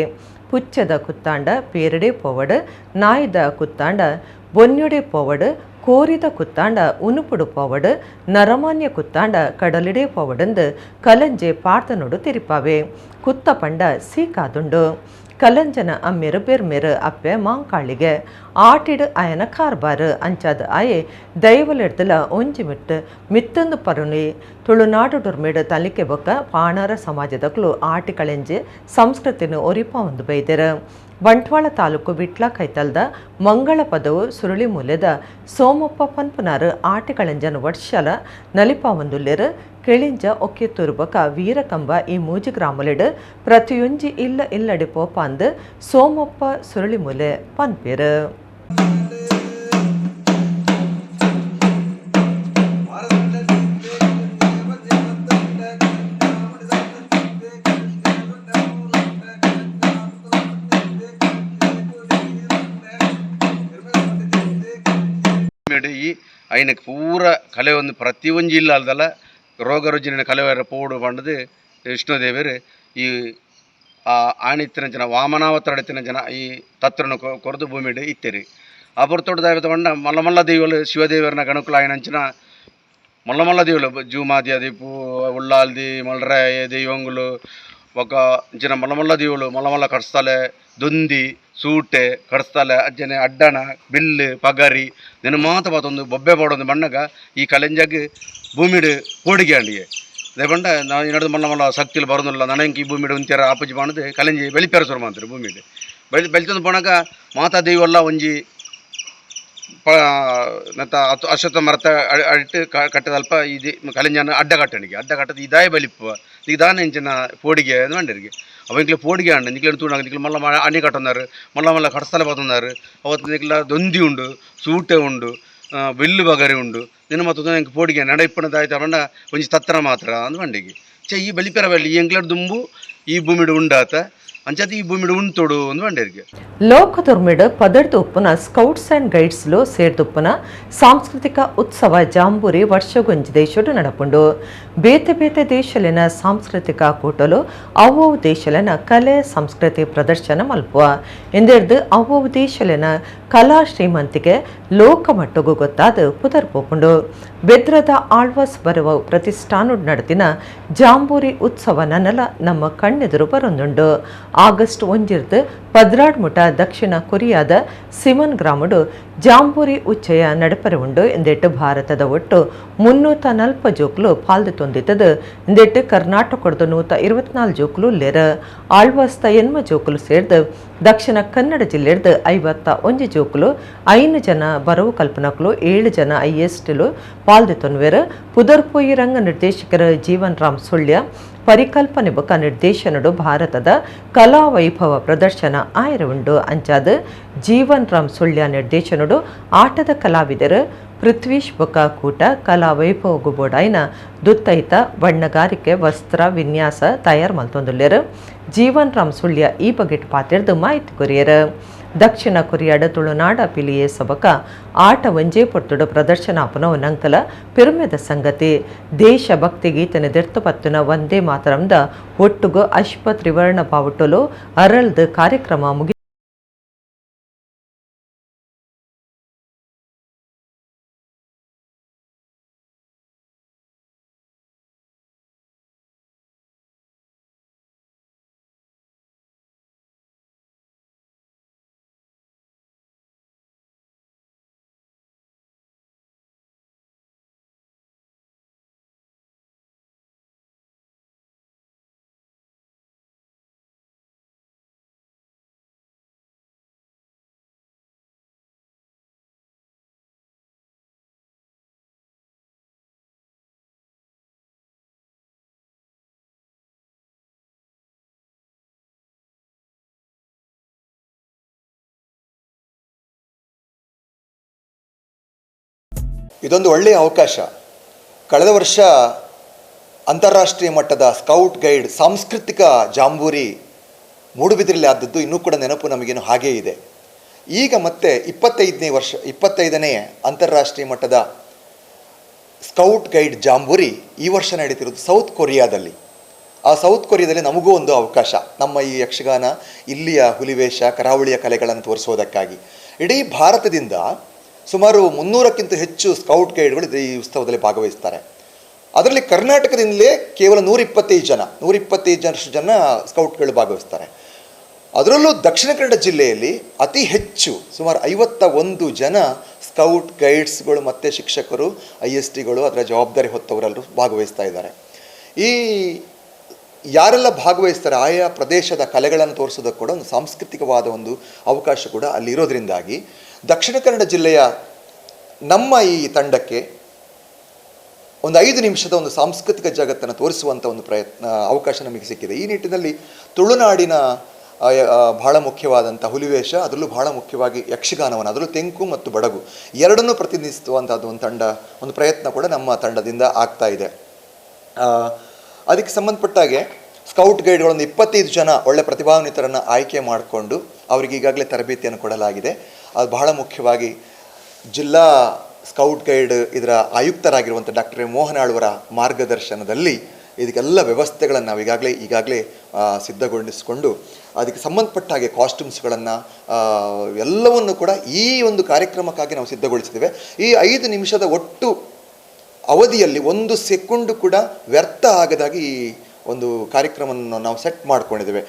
ಪುಚ್ಚದ ಕುತ್ತಾಂಡ ಪೇರಡೆ ಪೋವಡು, ನಾಯಿದ ಕುತ್ತಾಂಡ ಬೊನ್ಯೊಡೆ ಪೋವಡು, ಕೋರಿದ ಕುತ್ತಾಂಡ ಉನುಪುಡು ಪೋವಡು, ನರಮಾನ್ಯ ಕುತ್ತಾಂಡ ಕಡಲಿಡೆ ಪೋವಡಂದು ಕಲಂಜೆ ಪಾರ್ತನೊಡು ತಿರಿಪಾವೆ. ಕುತ್ತ ಪಂಡ ಸೀಕಾದುಂಡು. ಕಲಂಜನ ಅಮ್ಮೆರು ಬೆರ್ಮೆರು, ಅಪ್ಪೆ ಮಾಂಕಾಳಿಗೆ. ಆಟಿಡು ಅಯನ ಕಾರ್ಬಾರು ಅಂಚಾದ ಆಯೆ ದೈವಲೆಡ್ದಲ ಒಂಜಿ ಮಿಟ್ಟು ಮಿತ್ತಂದು ಪರುಣಿ. ತುಳುನಾಡು ಡೊರ್ಮೆಡು ತಲಿಕೆ ಬೊಕ್ಕ ಪಾಣಾರ ಸಮಾಜದಕ್ಲು ಆಟಿ ಕಳೆಂಜೆ ಸಂಸ್ಕೃತಿನ ಒರಿಪ ಒಂದು ಬೈದೆರು. ಬಂಟ್ವಾಳ ತಾಲೂಕು ವಿಟ್ಲ ಕೈತಲ್ದ ಮಂಗಳ ಪದವು ಸುರುಳಿ ಮೂಲೆದ ಸೋಮಪ್ಪ ಪನ್ಪುನಾರು ಆಟಿಕಳೆಂಜನ ವರ್ಷಲ ನಲಿಪ ಒಂದುಲ್ಲೆರು. ಕೆಳಿಂಜ ಒಕ್ಕೆತ್ತೂರು ಬೊಕ ವೀರಕಂಬ ಈ ಮೂಜಿ ಗ್ರಾಮಲೆಡು ಪ್ರತಿಯೊಂಜಿ ಇಲ್ಲ ಇಲ್ಲಡೆ ಪೋಪಾಂದು ಸೋಮಪ್ಪ ಸುರುಳಿ ಮೂಲೆ ಪನ್ಪೇರು. ಈ ಐನಕ್ ಪೂರ ಕಲೆ ಒಂದು ಪ್ರತಿಯೊಂಜಿ ಇಲ್ಲ ಅಲ್ದಲ್ಲ ರೋಗ ರುಜಿನ ಕಲೆವರ ಪೋಡು ಪಂಡದು ವಿಷ್ಣುದೇವರು ಈ ಆಣಿತ್ತಿನ ಜನ ವಾಮನಾವತರಡಿತ್ತಿನ ಜನ ಈ ತತ್ರನ ಕೊರದು ಭೂಮಿಡು ಇತ್ತೆರಿ. ಆ ಪೊರ್ತುಡು ದಾಯೆ ಪಂಡ ಮಲ್ಲ ಮಲ್ಲ ದೈವಲು ಶಿವದೇವರನ ಗಣಕುಲು ಆಯಿನಂಚಿನ ಮಲ್ಲ ಮಲ್ಲ ದೇవులు ಜೂಮಾದಿ ದೀಪು ಉಳ್ಳಾಲ್ದಿ ಮಲ್ರಾಯ ದೈವಂಗುಲು ಬೊಕ್ಕ ಇಂಚಿನ ಮಲ್ಲ ಮಲ್ಲ ದೇವುಲು ಮಲ್ಲ ಮಲ್ಲ ಕಡ್ಸ್ತಾಲೆ ದೊಂದಿ ಸೂಟೆ ಕಡ್ಸ್ತಾಲೆ ಅಜ್ಜನೆ ಅಡ್ಡಣ ಬಿಲ್ಲು ಪಗರಿ ನಿನ್ನ ಮಾತ ಬಾತೊಂದು ಬೊಬ್ಬೆ ಪಾಡೊಂದು ಬಣ್ಣಗ ಈ ಕಲೆಂಜಗ್ ಭೂಮಿಡು ಪೋಡಿಗೆ ಅಂಡಿಗೆ ದೇಪಂಡ ನಾವು ಈ ನಡುದು ಮಲ್ಲ ಮಲ್ಲ ಶಕ್ತಿಲು ಬರೋದಿಲ್ಲ ನನಂಕಿ ಈ ಭೂಮಿಡು ಉಂತ್ಯಾರ ಆಪುಜಿ ಬಾಣದು ಕಲೆಂಜಿ ಬೆಳಿಪೇರ ಶುರು ಮಾಡ್ತಾರೆ ಭೂಮಿಡು ಬೆಳಿ ಬೆಳಿತಂದು ಪೋಣಗ ಮಾತಾ ದೈವಲ್ಲ ಒಂಜಿ ನತ್ತ ಅಶ್ವತ್ಥ ಮರತ ಅಡಿಟ್ಟು ಕಟ್ಟದಲ್ಪ ಇದು ಕಲೆಂಜನ ಅಡ್ಡ ಕಟ್ಟಣಿಗೆ ಅಡ್ಡ ಕಟ್ಟದ ಇದಾಯ ಬಲಿಪ್ಪು ಈಗ ದಾನ ಇಂಚಿನ ಪೋಡಿಗೆ ಮಂಡರಿಗೆ ಅವ ಇಂಕ್ಲೆ ಪೋಡಿಗೆ ಅಂಡ ನಿಕ್ಲೆ ತೂಣಾಗ ನಿಕ್ಲೆ ಮಲ್ಲ ಅಣಿ ಕಟ್ಟೊಂದಾರು ಮಲ್ಲ ಮಲ್ಲ ಕಡಸ್ತಲ ಬತ್ತೊಂದಾರು ಅವತ್ತು ನಿಕ್ಲ ದೊಂದಿ ಉಂಡು ಸೂಟೆ ಉಂಡು ಬಿಲ್ಲು ಬಗರಿ ಉಂಡು ನಿನ್ನ ಮತ್ತು ಎಂಕ್ ಪೋಡಿಗೆ ನಡ ಇಪ್ಪಣ ದಾಯ್ತ ಪಂಡ ಒಂಜಿ ತತ್ರ ಮಾತ್ರ ಅಂದ್ ಮಂಡಿಗೆ ಚೆ ಈ ಬಲಿಪೆರ ಬಲ್ಲಿ ಈ ಎಂಕ್ಲೆಡ್ ದುಂಬು ಈ ಭೂಮಿಡು ಉಂಡಾತ ಅಂಚಾತಿ ಈ ಭೂಮಿಡು ಉಂಟೋಡು ಅಂದ್ ಮಂಡೇರಿಗೆ. ಲೋಕದುರ್ಮಿಡ್ ಪದರ್ದು ಉಪ್ಪುನ scouts and guides ಲು ಸೇರ್ದುಪ್ಪುನ ಸಾಂಸ್ಕೃತಿಕ ಉತ್ಸವ ಜಾಂಬೂರಿ ವರ್ಷಗೊಂಜಿ ದೇಶಡು ನಡಪುಂಡು. ಬೇತೆ ಬೇತೆ ದೇಶಲಿನ ಸಾಂಸ್ಕೃತಿಕ ಕೂಟಲು ಅವ್ವವು ದೇಶಲಿನ ಕಲೆ ಸಂಸ್ಕೃತಿ ಪ್ರದರ್ಶನ ಮಲ್ಪುವ ಇಂದೆರ್ದು ಅವ್ವವು ದೇಶಲಿನ ಕಲಾ ಶ್ರೀಮಂತಿಗೆ ಲೋಕ ಮಟ್ಟಗು ಗೊತ್ತಾದ ಪುದರ್ ಪೋಪುಂಡು. ಬೆದ್ರದ ಆಳ್ವಾಸ್ ಬರುವ ಪ್ರತಿಷ್ಠಾನುಡ್ ನಡತಿನ ಜಾಂಬೂರಿ ಉತ್ಸವ ನನ್ನಲ ನಮ್ಮ ಕಣ್ಣೆದುರು ಬರೊಂದುಂಡು. ಆಗಸ್ಟ್ 1 ಪದ್ರಾಡ್ ಮುಟ ದಕ್ಷಿಣ ಕೊರಿಯಾದ ಸಿಮನ್ ಗ್ರಾಮಡು ಜಾಂಬೂರಿ ಉಚ್ಚಯ ನಡಪರೆ ಉಂಡು. ಇಂದೆಟ್ಟು ಭಾರತದ ಒಟ್ಟು 340 ಜೋಕ್ಲು ಪಾಲ್ದು ತೊಂದಿತ್ತದು. ಇಂದೆಟ್ಟು ಕರ್ನಾಟಕದ 124 ಜೋಕ್ಲು ಲೇರ ಆಳ್ವಾಸ್ತ 80 ಜೋಕ್ಲು ಸೇರ್ದು ದಕ್ಷಿಣ ಕನ್ನಡ ಜಿಲ್ಲೆಡ್ದು 51 ಜೋಕ್ಲು 5 ಜನ ಬರವು ಕಲ್ಪನಕ್ಲು 7 ಜನ ಐಎಸ್ಟಿಲು ಪಾಲ್ದು ತೊನ್ವೇರು. ಪುದರ್ಪೋಯಿ ರಂಗ ನಿರ್ದೇಶಕರ ಜೀವನ್ ರಾಮ್ ಸುಳ್ಯ ಪರಿಕಲ್ಪನೆ ಬೊಕ ನಿರ್ದೇಶನಡು ಭಾರತದ ಕಲಾ ವೈಭವ ಪ್ರದರ್ಶನ ಆಯರ ಉಂಡು. ಅಂಚಾದ ಜೀವನ್ ರಾಮ್ ಸುಳ್ಯ ನಿರ್ದೇಶನಡು ಆಟದ ಕಲಾವಿದರು ಪೃಥ್ವೀಶ್ ಬೊಕ ಕೂಟ ಕಲಾ ವೈಭವ ಬೋಡಾಯಿನ ದುತ್ತೈತ ಬಣ್ಣಗಾರಿಕೆ ವಸ್ತ್ರ ವಿನ್ಯಾಸ ತಯಾರು ಮಲ್ತೊಂದುಲ್ಲೆರು. ಜೀವನ್ ರಾಮ್ ಸುಳ್ಯ ಈ ಬಗೆಟ್ ಪಾತಿರ್ದು ಮಾಹಿತಿ ಕೊರಿಯರು. ದಕ್ಷಿಣ ಕೊರಿಯಾಡ ತುಳುನಾಡ ಪಿಲಿಯೇ ಸಬಕ ಆಟ ಒಂಜೇ ಪೊರ್ತುಡು ಪ್ರದರ್ಶನ ಅಪನವು ನಂಕಲ ಪೆರುಮೆದ ಸಂಗತಿ. ದೇಶಭಕ್ತಿ ಗೀತನ ದೆರ್ತು ಪತ್ತುನ ವಂದೇ ಮಾತರಂದ ಒಟ್ಟುಗು ಅಶ್ವ ತ್ರಿವರ್ಣ ಬಾವುಟಲು ಅರಳ್ದು ಕಾರ್ಯಕ್ರಮ ಮುಗಿ ಇದೊಂದು ಒಳ್ಳೆಯ ಅವಕಾಶ. ಕಳೆದ ವರ್ಷ ಅಂತಾರಾಷ್ಟ್ರೀಯ ಮಟ್ಟದ ಸ್ಕೌಟ್ ಗೈಡ್ ಸಾಂಸ್ಕೃತಿಕ ಜಾಂಬೂರಿ ಮೂಡುಬಿದಿರೆಯಲ್ಲಿ ಆದದ್ದು ಇನ್ನೂ ಕೂಡ ನೆನಪು ನಮಗೇನು ಹಾಗೇ ಇದೆ. ಈಗ ಮತ್ತೆ 25ನೇ ಅಂತಾರಾಷ್ಟ್ರೀಯ ಮಟ್ಟದ scout guide jamboree ಈ ವರ್ಷ ನಡೀತಿರೋದು ಸೌತ್ ಕೊರಿಯಾದಲ್ಲಿ. ಆ ಸೌತ್ ಕೊರಿಯಾದಲ್ಲಿ ನಮಗೂ ಒಂದು ಅವಕಾಶ, ನಮ್ಮ ಈ ಯಕ್ಷಗಾನ ಇಲ್ಲಿಯ ಹುಲಿವೇಷ ಕರಾವಳಿಯ ಕಲೆಗಳನ್ನು ತೋರಿಸೋದಕ್ಕಾಗಿ. ಇಡೀ ಭಾರತದಿಂದ ಸುಮಾರು 300ಕ್ಕಿಂತ ಹೆಚ್ಚು ಸ್ಕೌಟ್ ಗೈಡ್ಗಳು ಈ ಉತ್ಸವದಲ್ಲಿ ಭಾಗವಹಿಸ್ತಾರೆ. ಅದರಲ್ಲಿ ಕರ್ನಾಟಕದಿಂದಲೇ ಕೇವಲ 125 ಜನ ಸ್ಕೌಟ್ಗಳು ಭಾಗವಹಿಸ್ತಾರೆ. ಅದರಲ್ಲೂ ದಕ್ಷಿಣ ಕನ್ನಡ ಜಿಲ್ಲೆಯಲ್ಲಿ ಅತಿ ಹೆಚ್ಚು ಸುಮಾರು 51 ಜನ ಸ್ಕೌಟ್ ಗೈಡ್ಸ್ಗಳು ಮತ್ತು ಶಿಕ್ಷಕರು, ISTಗಳು, ಅದರ ಜವಾಬ್ದಾರಿ ಹೊತ್ತವರೆಲ್ಲರೂ ಭಾಗವಹಿಸ್ತಾ ಇದ್ದಾರೆ. ಈ ಯಾರೆಲ್ಲ ಭಾಗವಹಿಸ್ತಾರೆ ಆಯಾ ಪ್ರದೇಶದ ಕಲೆಗಳನ್ನು ತೋರಿಸೋದಕ್ಕೆ ಕೂಡ ಒಂದು ಸಾಂಸ್ಕೃತಿಕವಾದ ಒಂದು ಅವಕಾಶ ಕೂಡ ಅಲ್ಲಿರೋದ್ರಿಂದಾಗಿ ದಕ್ಷಿಣ ಕನ್ನಡ ಜಿಲ್ಲೆಯ ನಮ್ಮ ಈ ತಂಡಕ್ಕೆ ಒಂದು 5 ನಿಮಿಷದ ಒಂದು ಸಾಂಸ್ಕೃತಿಕ ಜಗತ್ತನ್ನು ತೋರಿಸುವಂಥ ಒಂದು ಪ್ರಯತ್ನ ಅವಕಾಶ ನಮಗೆ ಸಿಕ್ಕಿದೆ. ಈ ನಿಟ್ಟಿನಲ್ಲಿ ತುಳುನಾಡಿನ ಬಹಳ ಮುಖ್ಯವಾದಂಥ ಹುಲಿವೇಷ, ಅದರಲ್ಲೂ ಬಹಳ ಮುಖ್ಯವಾಗಿ ಯಕ್ಷಗಾನವನ್ನು, ಅದರಲ್ಲೂ ತೆಂಕು ಮತ್ತು ಬಡಗು ಎರಡನ್ನೂ ಪ್ರತಿನಿಧಿಸುವಂಥದ್ದು ಒಂದು ತಂಡ, ಒಂದು ಪ್ರಯತ್ನ ಕೂಡ ನಮ್ಮ ತಂಡದಿಂದ ಆಗ್ತಾ ಇದೆ. ಅದಕ್ಕೆ ಸಂಬಂಧಪಟ್ಟಾಗೆ ಸ್ಕೌಟ್ ಗೈಡ್ಗಳೊಂದು 25 ಜನ ಒಳ್ಳೆ ಪ್ರತಿಭಾನ್ವಿತರನ್ನು ಆಯ್ಕೆ ಮಾಡಿಕೊಂಡು ಅವರಿಗೆ ಈಗಾಗಲೇ ತರಬೇತಿಯನ್ನು ಕೊಡಲಾಗಿದೆ. ಅದು ಬಹಳ ಮುಖ್ಯವಾಗಿ ಜಿಲ್ಲಾ ಸ್ಕೌಟ್ ಗೈಡ್ ಇದರ ಆಯುಕ್ತರಾಗಿರುವಂಥ ಡಾಕ್ಟರ್ ಮೋಹನ್ ಆಳ್ವರ ಮಾರ್ಗದರ್ಶನದಲ್ಲಿ ಇದಕ್ಕೆಲ್ಲ ವ್ಯವಸ್ಥೆಗಳನ್ನು ನಾವು ಈಗಾಗಲೇ ಸಿದ್ಧಗೊಳಿಸಿಕೊಂಡು ಅದಕ್ಕೆ ಸಂಬಂಧಪಟ್ಟ ಹಾಗೆ ಕಾಸ್ಟ್ಯೂಮ್ಸ್ಗಳನ್ನು ಎಲ್ಲವನ್ನು ಕೂಡ ಈ ಒಂದು ಕಾರ್ಯಕ್ರಮಕ್ಕಾಗಿ ನಾವು ಸಿದ್ಧಗೊಳಿಸಿದ್ದೇವೆ. ಈ 5 ನಿಮಿಷದ ಒಟ್ಟು ಅವಧಿಯಲ್ಲಿ 1 ಸೆಕೆಂಡು ಕೂಡ ವ್ಯರ್ಥ ಆಗದಾಗಿ ಈ ಒಂದು ಕಾರ್ಯಕ್ರಮವನ್ನು ನಾವು ಸೆಟ್ ಮಾಡಿಕೊಂಡಿದ್ದೇವೆ.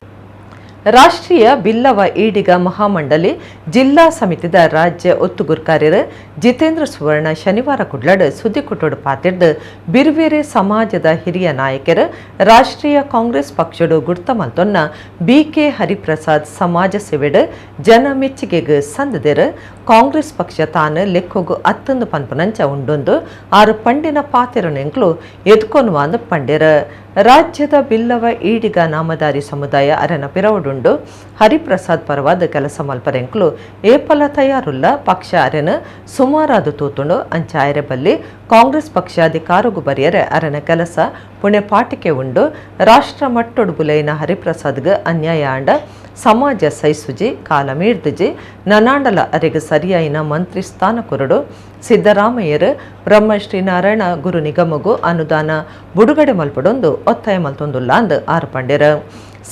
ರಾಷ್ಟ್ರೀಯ ಬಿಲ್ಲವ ಈಡಿಗ ಮಹಾಮಂಡಲಿ ಜಿಲ್ಲಾ ಸಮಿತಿದ ರಾಜ್ಯ ಒತ್ತುಗುರ್ಕಾರ್ಯರು ಜಿತೇಂದ್ರ ಸುವರ್ಣ ಶನಿವಾರ ಕುಡ್ಲಡ್ ಸುದ್ದಿಕುಟೋಡು ಪಾತಿರ್ದು ಬಿರ್ವೇರೆ ಸಮಾಜದ ಹಿರಿಯ ನಾಯಕರು ರಾಷ್ಟ್ರೀಯ ಕಾಂಗ್ರೆಸ್ ಪಕ್ಷಡು ಗುರ್ತ ಮಲ್ತೊನ್ನ ಬಿಕೆ ಹರಿಪ್ರಸಾದ್ ಸಮಾಜ ಸೇವೆಡ್ ಜನ ಮೆಚ್ಚುಗೆಗೆ ಸಂದದೆರು ಕಾಂಗ್ರೆಸ್ ಪಕ್ಷ ತಾನು ಲೆಕ್ಕೋಗು ಅತ್ತೊಂದು ಪನ್ಪನಂಚ ಉಂಡೊಂದು ಆರು ಪಂಡಿನ ಪಾತಿರನೆಂಕ್ಲು ಎದ್ಕೊನ್ವಾಂದು ಪಂಡೆರ. ರಾಜ್ಯದ ಬಿಲ್ಲವ ಈಡಿಗ ನಾಮಧಾರಿ ಸಮುದಾಯ ಅರೆನ ಪಿರವಡುಂಡು. ಹರಿಪ್ರಸಾದ್ ಪರವಾದ ಕೆಲಸ ಮಲ್ಪರೆಂಕ್ಲು ಏಪಲ ತಯಾರುಲ್ಲ. ಪಕ್ಷ ಅರೆನ ಸುಮಾರಾದ ತೂತುಂಡು ಅಂಚಾಯರೆ ಬಲ್ಲಿ ಕಾಂಗ್ರೆಸ್ ಪಕ್ಷ ಅಧಿಕಾರಗು ಬರಿಯರೆ ಅರೆನ ಕೆಲಸ ಪುಣೆ ಪಾಟಿಕೆ ಉಂಡು. ರಾಷ್ಟ್ರ ಮಟ್ಟೊಡು ಬುಲೈನ ಹರಿಪ್ರಸಾದ್ಗೆ ಅನ್ಯಾಯ ಆಂಡ ಸಮಾಜ ಸೈಸುಜಿ ಕಾಲ ಮೀರ್ದುಜಿ ನನಾಂಡಲ ಅರೆಗೆ ಸರಿಯಾಯಿನ ಮಂತ್ರಿ ಸ್ಥಾನ ಕೊರಡು. ಸಿದ್ದರಾಮಯ್ಯರು ಬ್ರಹ್ಮಶ್ರೀ ನಾರಾಯಣ ಗುರು ನಿಗಮಗೂ ಅನುದಾನ ಬುಡುಗಡೆ ಮಲ್ಪಡೊಂದು ಒತ್ತಾಯ ಮಲ್ತೊಂದುಲ್ಲ ಅಂದ್ ಆರು ಪಂಡೆರು.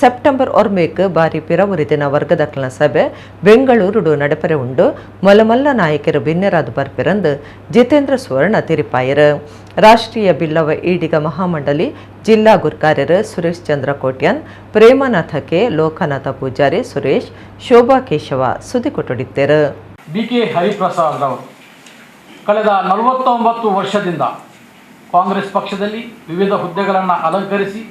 ಸೆಪ್ಟೆಂಬರ್ ಒರ್ಮೇಕ್ ಬಾರಿ ಪಿರವುರಿದಿನ ವರ್ಗದಕ್ಲನ ಸಭೆ ಬೆಂಗಳೂರುಡು ನಡೆಪರೆ ಉಂಡು. ಮೊಲಮಲ್ಲ ನಾಯಕರು ಬಿನ್ನೆರಾದ ಬರ್ಪಿರಂದು ಜಿತೇಂದ್ರ ಸುವರ್ಣ ತಿರಿಪಾಯರು. ರಾಷ್ಟ್ರೀಯ ಬಿಲ್ಲವ ಈಡಿಗ ಮಹಾಮಂಡಲಿ ಜಿಲ್ಲಾ ಗುರ್ಕಾರ್ಯರು ಸುರೇಶ್ ಚಂದ್ರ ಕೋಟ್ಯಾನ್, ಪ್ರೇಮನಾಥ ಕೆ, ಲೋಕನಾಥ ಪೂಜಾರಿ, ಸುರೇಶ್, ಶೋಭಾ ಕೇಶವ ಸುದ್ದಿ ಕೊಟ್ಟೊಡಿತ್ತೇರು. ಬಿ ಕೆ ಹರಿಪ್ರಸಾದ್ ರವರು ಕಳೆದ 49 ವರ್ಷದಿಂದ ಕಾಂಗ್ರೆಸ್ ಪಕ್ಷದಲ್ಲಿ ವಿವಿಧ ಹುದ್ದೆಗಳನ್ನು ಅಲಂಕರಿಸಿ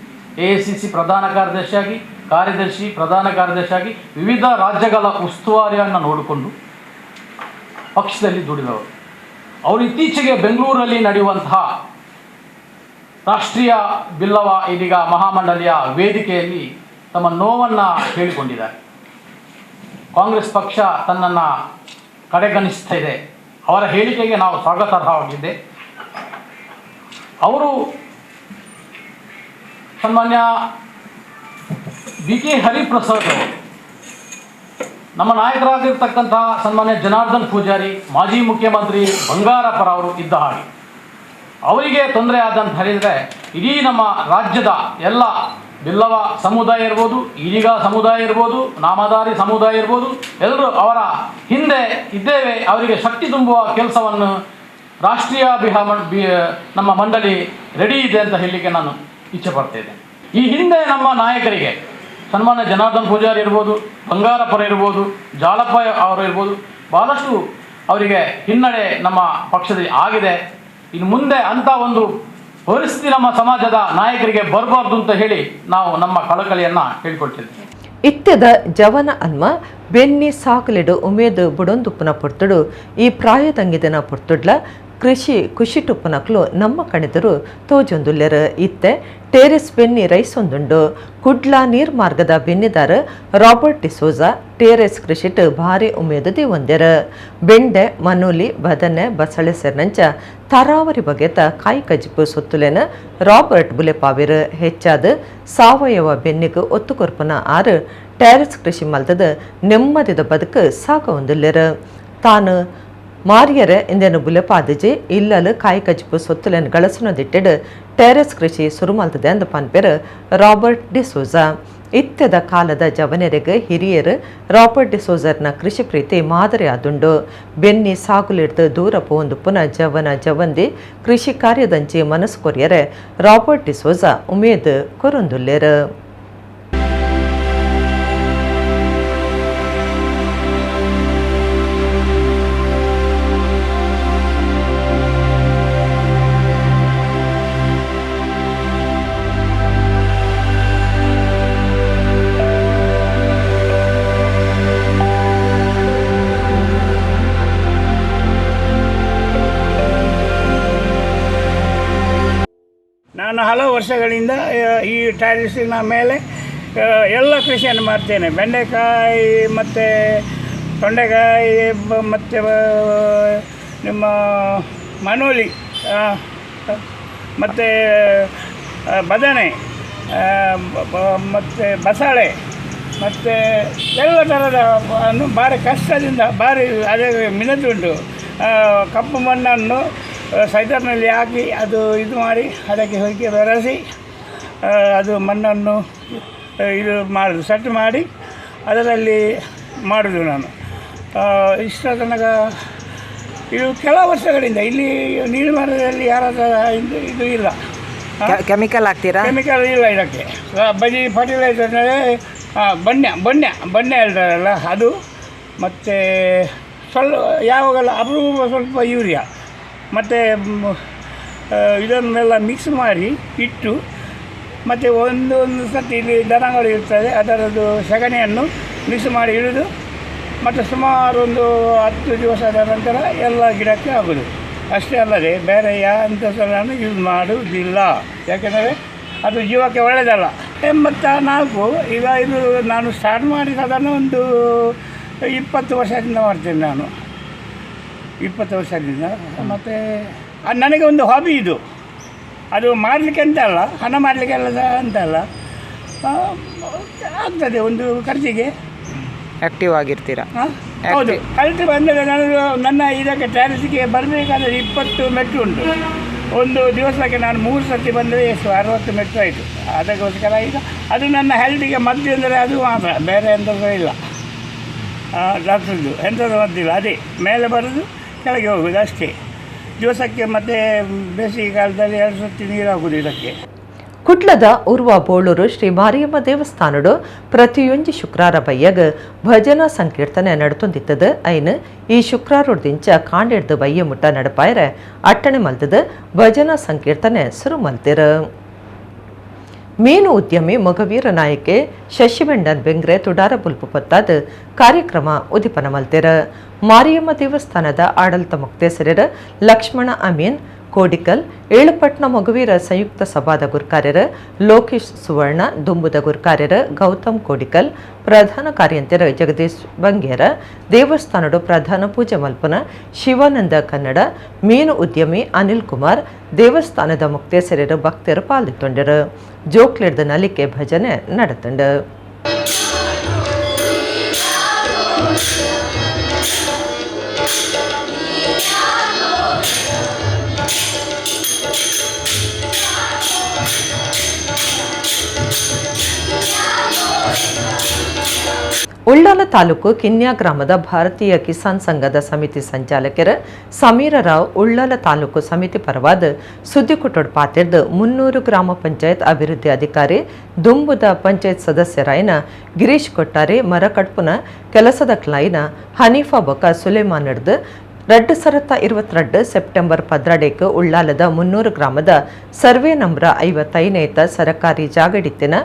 ಎಐಸಿಸಿ ಪ್ರಧಾನ ಕಾರ್ಯದರ್ಶಿಯಾಗಿ, ಕಾರ್ಯದರ್ಶಿ, ಪ್ರಧಾನ ಕಾರ್ಯದರ್ಶಿಯಾಗಿ ವಿವಿಧ ರಾಜ್ಯಗಳ ಉಸ್ತುವಾರಿಯನ್ನು ನೋಡಿಕೊಂಡು ಪಕ್ಷದಲ್ಲಿ ದುಡಿದವರು. ಅವರು ಇತ್ತೀಚೆಗೆ ಬೆಂಗಳೂರಲ್ಲಿ ನಡೆಯುವಂತಹ ರಾಷ್ಟ್ರೀಯ ಬಿಲ್ಲವ ಈಡಿಗ ಮಹಾಮಂಡಲಿಯ ವೇದಿಕೆಯಲ್ಲಿ ತಮ್ಮ ನೋವನ್ನು ಹೇಳಿಕೊಂಡಿದ್ದಾರೆ. ಕಾಂಗ್ರೆಸ್ ಪಕ್ಷ ತನ್ನನ್ನು ಕಡೆಗಣಿಸ್ತಾ ಇದೆ. ಅವರ ಹೇಳಿಕೆಗೆ ನಾವು ಸ್ವಾಗತಾರ್ಹವಾಗಿದೆ. ಅವರು ಸನ್ಮಾನ್ಯ ಬಿ ಕೆ ಹರಿಪ್ರಸಾದ್ ಅವರು ನಮ್ಮ ನಾಯಕರಾಗಿರ್ತಕ್ಕಂತಹ ಸನ್ಮಾನ್ಯ ಜನಾರ್ದನ್ ಪೂಜಾರಿ, ಮಾಜಿ ಮುಖ್ಯಮಂತ್ರಿ ಬಂಗಾರಪ್ಪರವರು ಇದ್ದ ಹಾಗೆ ಅವರಿಗೆ ತೊಂದರೆ ಆದಂತ ಹೇಳಿದರೆ ಇಡೀ ನಮ್ಮ ರಾಜ್ಯದ ಎಲ್ಲ ಬಿಲ್ಲವ ಸಮುದಾಯ ಇರ್ಬೋದು, ಈಡಿಗ ಸಮುದಾಯ ಇರ್ಬೋದು, ನಾಮಧಾರಿ ಸಮುದಾಯ ಇರ್ಬೋದು, ಎಲ್ಲರೂ ಅವರ ಹಿಂದೆ ಇದ್ದೇವೆ. ಅವರಿಗೆ ಶಕ್ತಿ ತುಂಬುವ ಕೆಲಸವನ್ನು ರಾಷ್ಟ್ರೀಯ ನಮ್ಮ ಮಂಡಳಿ ರೆಡಿ ಇದೆ ಅಂತ ಹೇಳಲಿಕ್ಕೆ ನಾನು ಇಚ್ಛೆ ಪಡ್ತೇನೆ. ಈ ಹಿಂದೆ ನಮ್ಮ ನಾಯಕರಿಗೆ ಸನ್ಮಾನ್ಯ ಜನಾರ್ದನ್ ಪೂಜಾರಿ ಇರ್ಬೋದು, ಬಂಗಾರಪ್ಪರ ಇರ್ಬೋದು, ಜಾಲಪ್ಪ ಅವರು ಇರ್ಬೋದು, ಭಾಳಷ್ಟು ಅವರಿಗೆ ಹಿನ್ನಡೆ ನಮ್ಮ ಪಕ್ಷದಲ್ಲಿ ಆಗಿದೆ. ಇನ್ನು ಮುಂದೆ ಅಂಥ ಒಂದು ಪರಿಸ್ಥಿತಿ ನಮ್ಮ ಸಮಾಜದ ನಾಯಕರಿಗೆ ಬರಬಾರ್ದು ಅಂತ ಹೇಳಿ ನಾವು ನಮ್ಮ ಕಳಕಳಿಯನ್ನು ಹೇಳ್ಕೊಳ್ತಿದ್ದೇವೆ. ಇತ್ಯದ ಜವನ ಅನ್ಮ ಬೆನ್ನಿ ಸಾಕಲಿಡು ಉಮೇದು ಬುಡೊಂದುಪ್ಪನ ಪೊರ್ತುಡು ಈ ಪ್ರಾಯದಂಗಿದನ ಪೊರ್ತುಡ್ಲ ಕೃಷಿ ಕುಷಿಟುಪ್ಪನಕ್ಲು ನಮ್ಮ ಕಣಿದರು ತೋಜೊಂದುಲ್ಲೆರ್. ಇತ್ತೆ ಟೇರೆಸ್ ಬೆನ್ನಿ ರೈಸೊಂದುಂಡು. ಕುಡ್ಲ ನೀರ್ಮಾರ್ಗದ ಬೆನ್ನಿದಾರ ರಾಬರ್ಟ್ ಡಿಸೋಜಾ ಟೇರೆಸ್ ಕೃಷಿಟ್ ಭಾರಿ ಉಮೇದು ದೇವೊಂದೆರ್. ಬೆಂಡೆ, ಮನೋಲಿ, ಬದನೆ, ಬಸಳೆ ಸೇರ್ನಂಚ ತರಾವರಿ ಬಗೆತ ಕಾಯಿ ಕಜಿಪು ಸೊತ್ತುಲೆನ ರಾಬರ್ಟ್ ಬುಲೆಪಾವಿರ್. ಹೆಚ್ಚಾದ ಸಾವಯವ ಬೆನ್ನಿಗೆ ಒತ್ತು ಕೊರ್ಪುನ ಆರು ಟೆರೆಸ್ ಕೃಷಿ ಮಲ್ತದ ನೆಮ್ಮದಿದ ಬದುಕು ಸಾಕ ಹೊಂದಿಲ್ಲೆರ್. ತಾನು ಮಾರಿಯರ ಇಂದೆನು ಬುಲೆಪಾದಿಜಿ ಇಲ್ಲಲು ಕಾಯಿ ಕಜಿಪು ಸೊತ್ತುಲೆನ್ ಗಳಸುನದಿಟ್ಟಿಡು ಟೆರೆಸ್ ಕೃಷಿ ಸುರುಮಲ್ತದೆ ಅಂದ ಪನ್ಪೆರ್ ರಾಬರ್ಟ್ ಡಿಸೋಜಾ. ಇತ್ಯದ ಕಾಲದ ಜವನರಿಗೆ ಹಿರಿಯರು ರಾಬರ್ಟ್ ಡಿಸೋಜರ್ನ ಕೃಷಿ ಪ್ರೀತಿ ಮಾದರಿ ಆದುಂಡು. ಬೆನ್ನಿ ಸಾಗುಲಿಡ್ದು ದೂರ ಪೋಂದು ಪುನಃ ಜವನ ಜವಂದಿ ಕೃಷಿ ಕಾರ್ಯದಂಚಿ ಮನಸ್ಸು ಕೊರಿಯರೆ ರಾಬರ್ಟ್ ಡಿಸೋಜಾ ಉಮೇದ್ ಕೊರೊಂದುಲ್ಲೆರ್. ನಾನು ಹಲವು ವರ್ಷಗಳಿಂದ ಈ ಟೆರೇಸಿನ ಮೇಲೆ ಎಲ್ಲ ಕೃಷಿಯನ್ನು ಮಾಡ್ತೇನೆ. ಬೆಂಡೆಕಾಯಿ ಮತ್ತು ತೊಂಡೆಕಾಯಿ ಮತ್ತು ನಿಮ್ಮ ಮನೋಲಿ ಮತ್ತು ಬದನೆ ಮತ್ತು ಬಸಳೆ ಮತ್ತು ಎಲ್ಲ ಥರದ ಅನ್ನು ಭಾರಿ ಕಷ್ಟದಿಂದ ಭಾರಿ ಅದೇ ಮಿನದುಂಟು. ಕಪ್ಪು ಮಣ್ಣನ್ನು ಸೈದರ್ನಲ್ಲಿ ಹಾಕಿ ಅದು ಇದು ಮಾಡಿ ಅದಕ್ಕೆ ಹೋಗಿ ಬೆರೆಸಿ ಅದು ಮಣ್ಣನ್ನು ಇದು ಮಾಡೋದು, ಸೆಟ್ ಮಾಡಿ ಅದರಲ್ಲಿ ಮಾಡೋದು ನಾನು. ಇಷ್ಟರ ತನಕ ಇದು ಕೆಲ ವರ್ಷಗಳಿಂದ ಇಲ್ಲಿ ನೀಲುಮರದಲ್ಲಿ ಯಾರಾದರೂ ಇದು ಇಲ್ಲ. ಕೆಮಿಕಲ್ ಹಾಕ್ತೀರಾ? ಕೆಮಿಕಲ್ ಇಲ್ಲ ಇದಕ್ಕೆ, ಬರೀ ಫರ್ಟಿಲೈಸರ್ ಅಂದರೆ ಬಣ್ಣ ಬಣ್ಣ ಬಣ್ಣ ಹೇಳ್ತಾರಲ್ಲ ಅದು, ಮತ್ತು ಸ್ವಲ್ಪ ಯಾವಾಗಲ್ಲ ಅಪರೂಪ ಸ್ವಲ್ಪ ಯೂರಿಯಾ, ಮತ್ತು ಇದನ್ನೆಲ್ಲ ಮಿಕ್ಸ್ ಮಾಡಿ ಇಟ್ಟು, ಮತ್ತು ಒಂದೊಂದು ಸರ್ತಿ ಇಲ್ಲಿ ದನಗಳು ಇರ್ತದೆ, ಅದರದ್ದು ಸಗಣಿಯನ್ನು ಮಿಕ್ಸ್ ಮಾಡಿ ಇಡೋದು, ಮತ್ತು ಸುಮಾರು ಒಂದು 10 ದಿವಸದ ನಂತರ ಎಲ್ಲ ಗಿಡಕ್ಕೆ ಆಗೋದು. ಅಷ್ಟೇ ಅಲ್ಲದೆ ಬೇರೆ ಎಂಥ ಸಹ ನಾನು ಯೂಸ್ ಮಾಡುವುದಿಲ್ಲ, ಯಾಕೆಂದರೆ ಅದು ಜೀವಕ್ಕೆ ಒಳ್ಳೆಯದಲ್ಲ. 84 ಈಗ ಇದು ನಾನು ಸ್ಟಾರ್ಟ್ ಮಾಡಿ ಸಾಧಾರಣ ಒಂದು 20 ವರ್ಷದಿಂದ ಮಾಡ್ತೇನೆ ನಾನು, 20 ವರ್ಷದಿಂದ. ಮತ್ತು ನನಗೆ ಒಂದು ಹಾಬಿ ಇದು, ಅದು ಮಾಡಲಿಕ್ಕೆ ಅಂತ ಅಲ್ಲ, ಹಣ ಮಾಡಲಿಕ್ಕೆ ಅಲ್ಲ ಅಂತ ಅಲ್ಲ, ಆಗ್ತದೆ ಒಂದು ಖರ್ಚಿಗೆ. ಆ್ಯಕ್ಟಿವ್ ಆಗಿರ್ತೀರಾ? ಹೌದು, ಕಲಿತು ಬಂದರೆ ನಾನು ನನ್ನ ಇದಕ್ಕೆ ಟ್ಯಾರಿಸ್ಗೆ ಬರಬೇಕಾದ್ರೆ 20 ಮೆಟ್ಟು ಉಂಟು. ಒಂದು ದಿವಸಕ್ಕೆ ನಾನು 3 ಸರ್ತಿ ಬಂದರೆ ಎಷ್ಟು 60 ಮೆಟ್ಟು ಆಯಿತು. ಅದಕ್ಕೋಸ್ಕರ ಈಗ ಅದು ನನ್ನ ಹೆಲ್ತಿಗೆ ಮದ್ದು ಅಂದರೆ ಅದು ಮಾತ್ರ, ಬೇರೆ ಎಂಥದ್ದು ಇಲ್ಲ. ಡಾಕ್ಟ್ರದ್ದು ಎಂಥದ್ದು ಮದ್ದಿಲ್ಲ, ಅದೇ ಮೇಲೆ ಬರೋದು ಕೆಳಗೆ ಹೋಗೋದು ಅಷ್ಟೇ ದಿವಸಕ್ಕೆ. ಮತ್ತು ಬೇಸಿಗೆ ಕಾಲದಲ್ಲಿ 2 ಸರ್ತಿ ನೀರು ಹಾಕೋದು ಇದಕ್ಕೆ. ಕುಡ್ಲದ ಉರ್ವ ಬೋಳೂರು ಶ್ರೀ ಮಾರಿಯಮ್ಮ ದೇವಸ್ಥಾನಡು ಪ್ರತಿಯೊಂಜಿ ಶುಕ್ರಾರ ಬಯ್ಯಗ ಭಜನಾ ಸಂಕೀರ್ತನೆ ನಡತೊಂದಿತ್ತದ. ಐನ್ ಈ ಶುಕ್ರಾರೊಡ್ದಿಂಚ ಕಾಂಡೆಡ್ದು ಬಯ್ಯ ಮುಟ್ಟ ನಡಪಾಯರೆ ಅಟ್ಟಣೆ ಮಲ್ತದ ಭಜನಾ ಸಂಕೀರ್ತನೆ ಸುರು ಮಲ್ತಿರ. ಮೀನು ಉದ್ಯಮಿ ಮೊಗವೀರ ನಾಯಕೆ ಶಶಿವೆಂಡನ್ ಬೆಂಗ್ರೆ ತುಡಾರ ಬುಲ್ಪು ಪತ್ತಾದ ಕಾರ್ಯಕ್ರಮ ಉದಿಪನ ಮಲ್ತಿರ. ಮಾರಿಯಮ್ಮ ದೇವಸ್ಥಾನದ ಆಡಳಿತ ಮುಕ್ತೇಸರರ ಲಕ್ಷ್ಮಣ ಅಮೀನ್ ಕೋಡಿಕಲ್, ಏಳುಪಟ್ನ ಮೊಗವೀರ ಸಂಯುಕ್ತ ಸಭಾದ ಗುರ್ಕಾರ್ಯರ ಲೋಕೇಶ್ ಸುವರ್ಣ, ದುಂಬುದ ಗುರ್ಕಾರ್ಯರ ಗೌತಮ್ ಕೋಡಿಕಲ್, ಪ್ರಧಾನ ಕಾರ್ಯಂತರ ಜಗದೀಶ್ ಬಂಗೇರ, ದೇವಸ್ಥಾನಡು ಪ್ರಧಾನ ಪೂಜೆ ಮಲ್ಪನ ಶಿವಾನಂದ ಕನ್ನಡ, ಮೀನು ಉದ್ಯಮಿ ಅನಿಲ್ ಕುಮಾರ್, ದೇವಸ್ಥಾನದ ಮುಕ್ತೇಸರರು ಭಕ್ತರು ಪಾಲ್ಗೊಂಡರು. ಜೋಕ್ಲೆಡ್ದ ನಲಿಕೆ ಭಜನೆ ನಡೆತಂಡು. ಉಳ್ಳಾಲ ತಾಲೂಕು ಕಿನ್ಯಾ ಗ್ರಾಮದ ಭಾರತೀಯ ಕಿಸಾನ್ ಸಂಘದ ಸಮಿತಿ ಸಂಚಾಲಕರ ಸಮೀರ ರಾವ್ ಉಳ್ಳಾಲ ತಾಲೂಕು ಸಮಿತಿ ಪರವಾದ ಸುದ್ದಿಕುಟ್ಟೋಡ್ ಪಾತಿರ್ದು 300 ಗ್ರಾಮ ಪಂಚಾಯತ್ ಅಭಿವೃದ್ಧಿ ಅಧಿಕಾರಿ ದುಂಬುದ ಪಂಚಾಯತ್ ಸದಸ್ಯರಾಯನ ಗಿರೀಶ್ ಕೊಟ್ಟಾರೆ ಮರಕಟ್ಪುನ ಕೆಲಸದ ಕ್ಲೈನ ಹನೀಫಾ ಬೊಕ ಸುಲೇಮಾನ್ ಹಿಡ್ದು 2022 ಸೆಪ್ಟೆಂಬರ್ 12 ಉಳ್ಳಾಲದ 300 ಗ್ರಾಮದ ಸರ್ವೆ ನಂಬರ್ 55 ಸರಕಾರಿ ಜಾಗಡಿತ್ತಿನ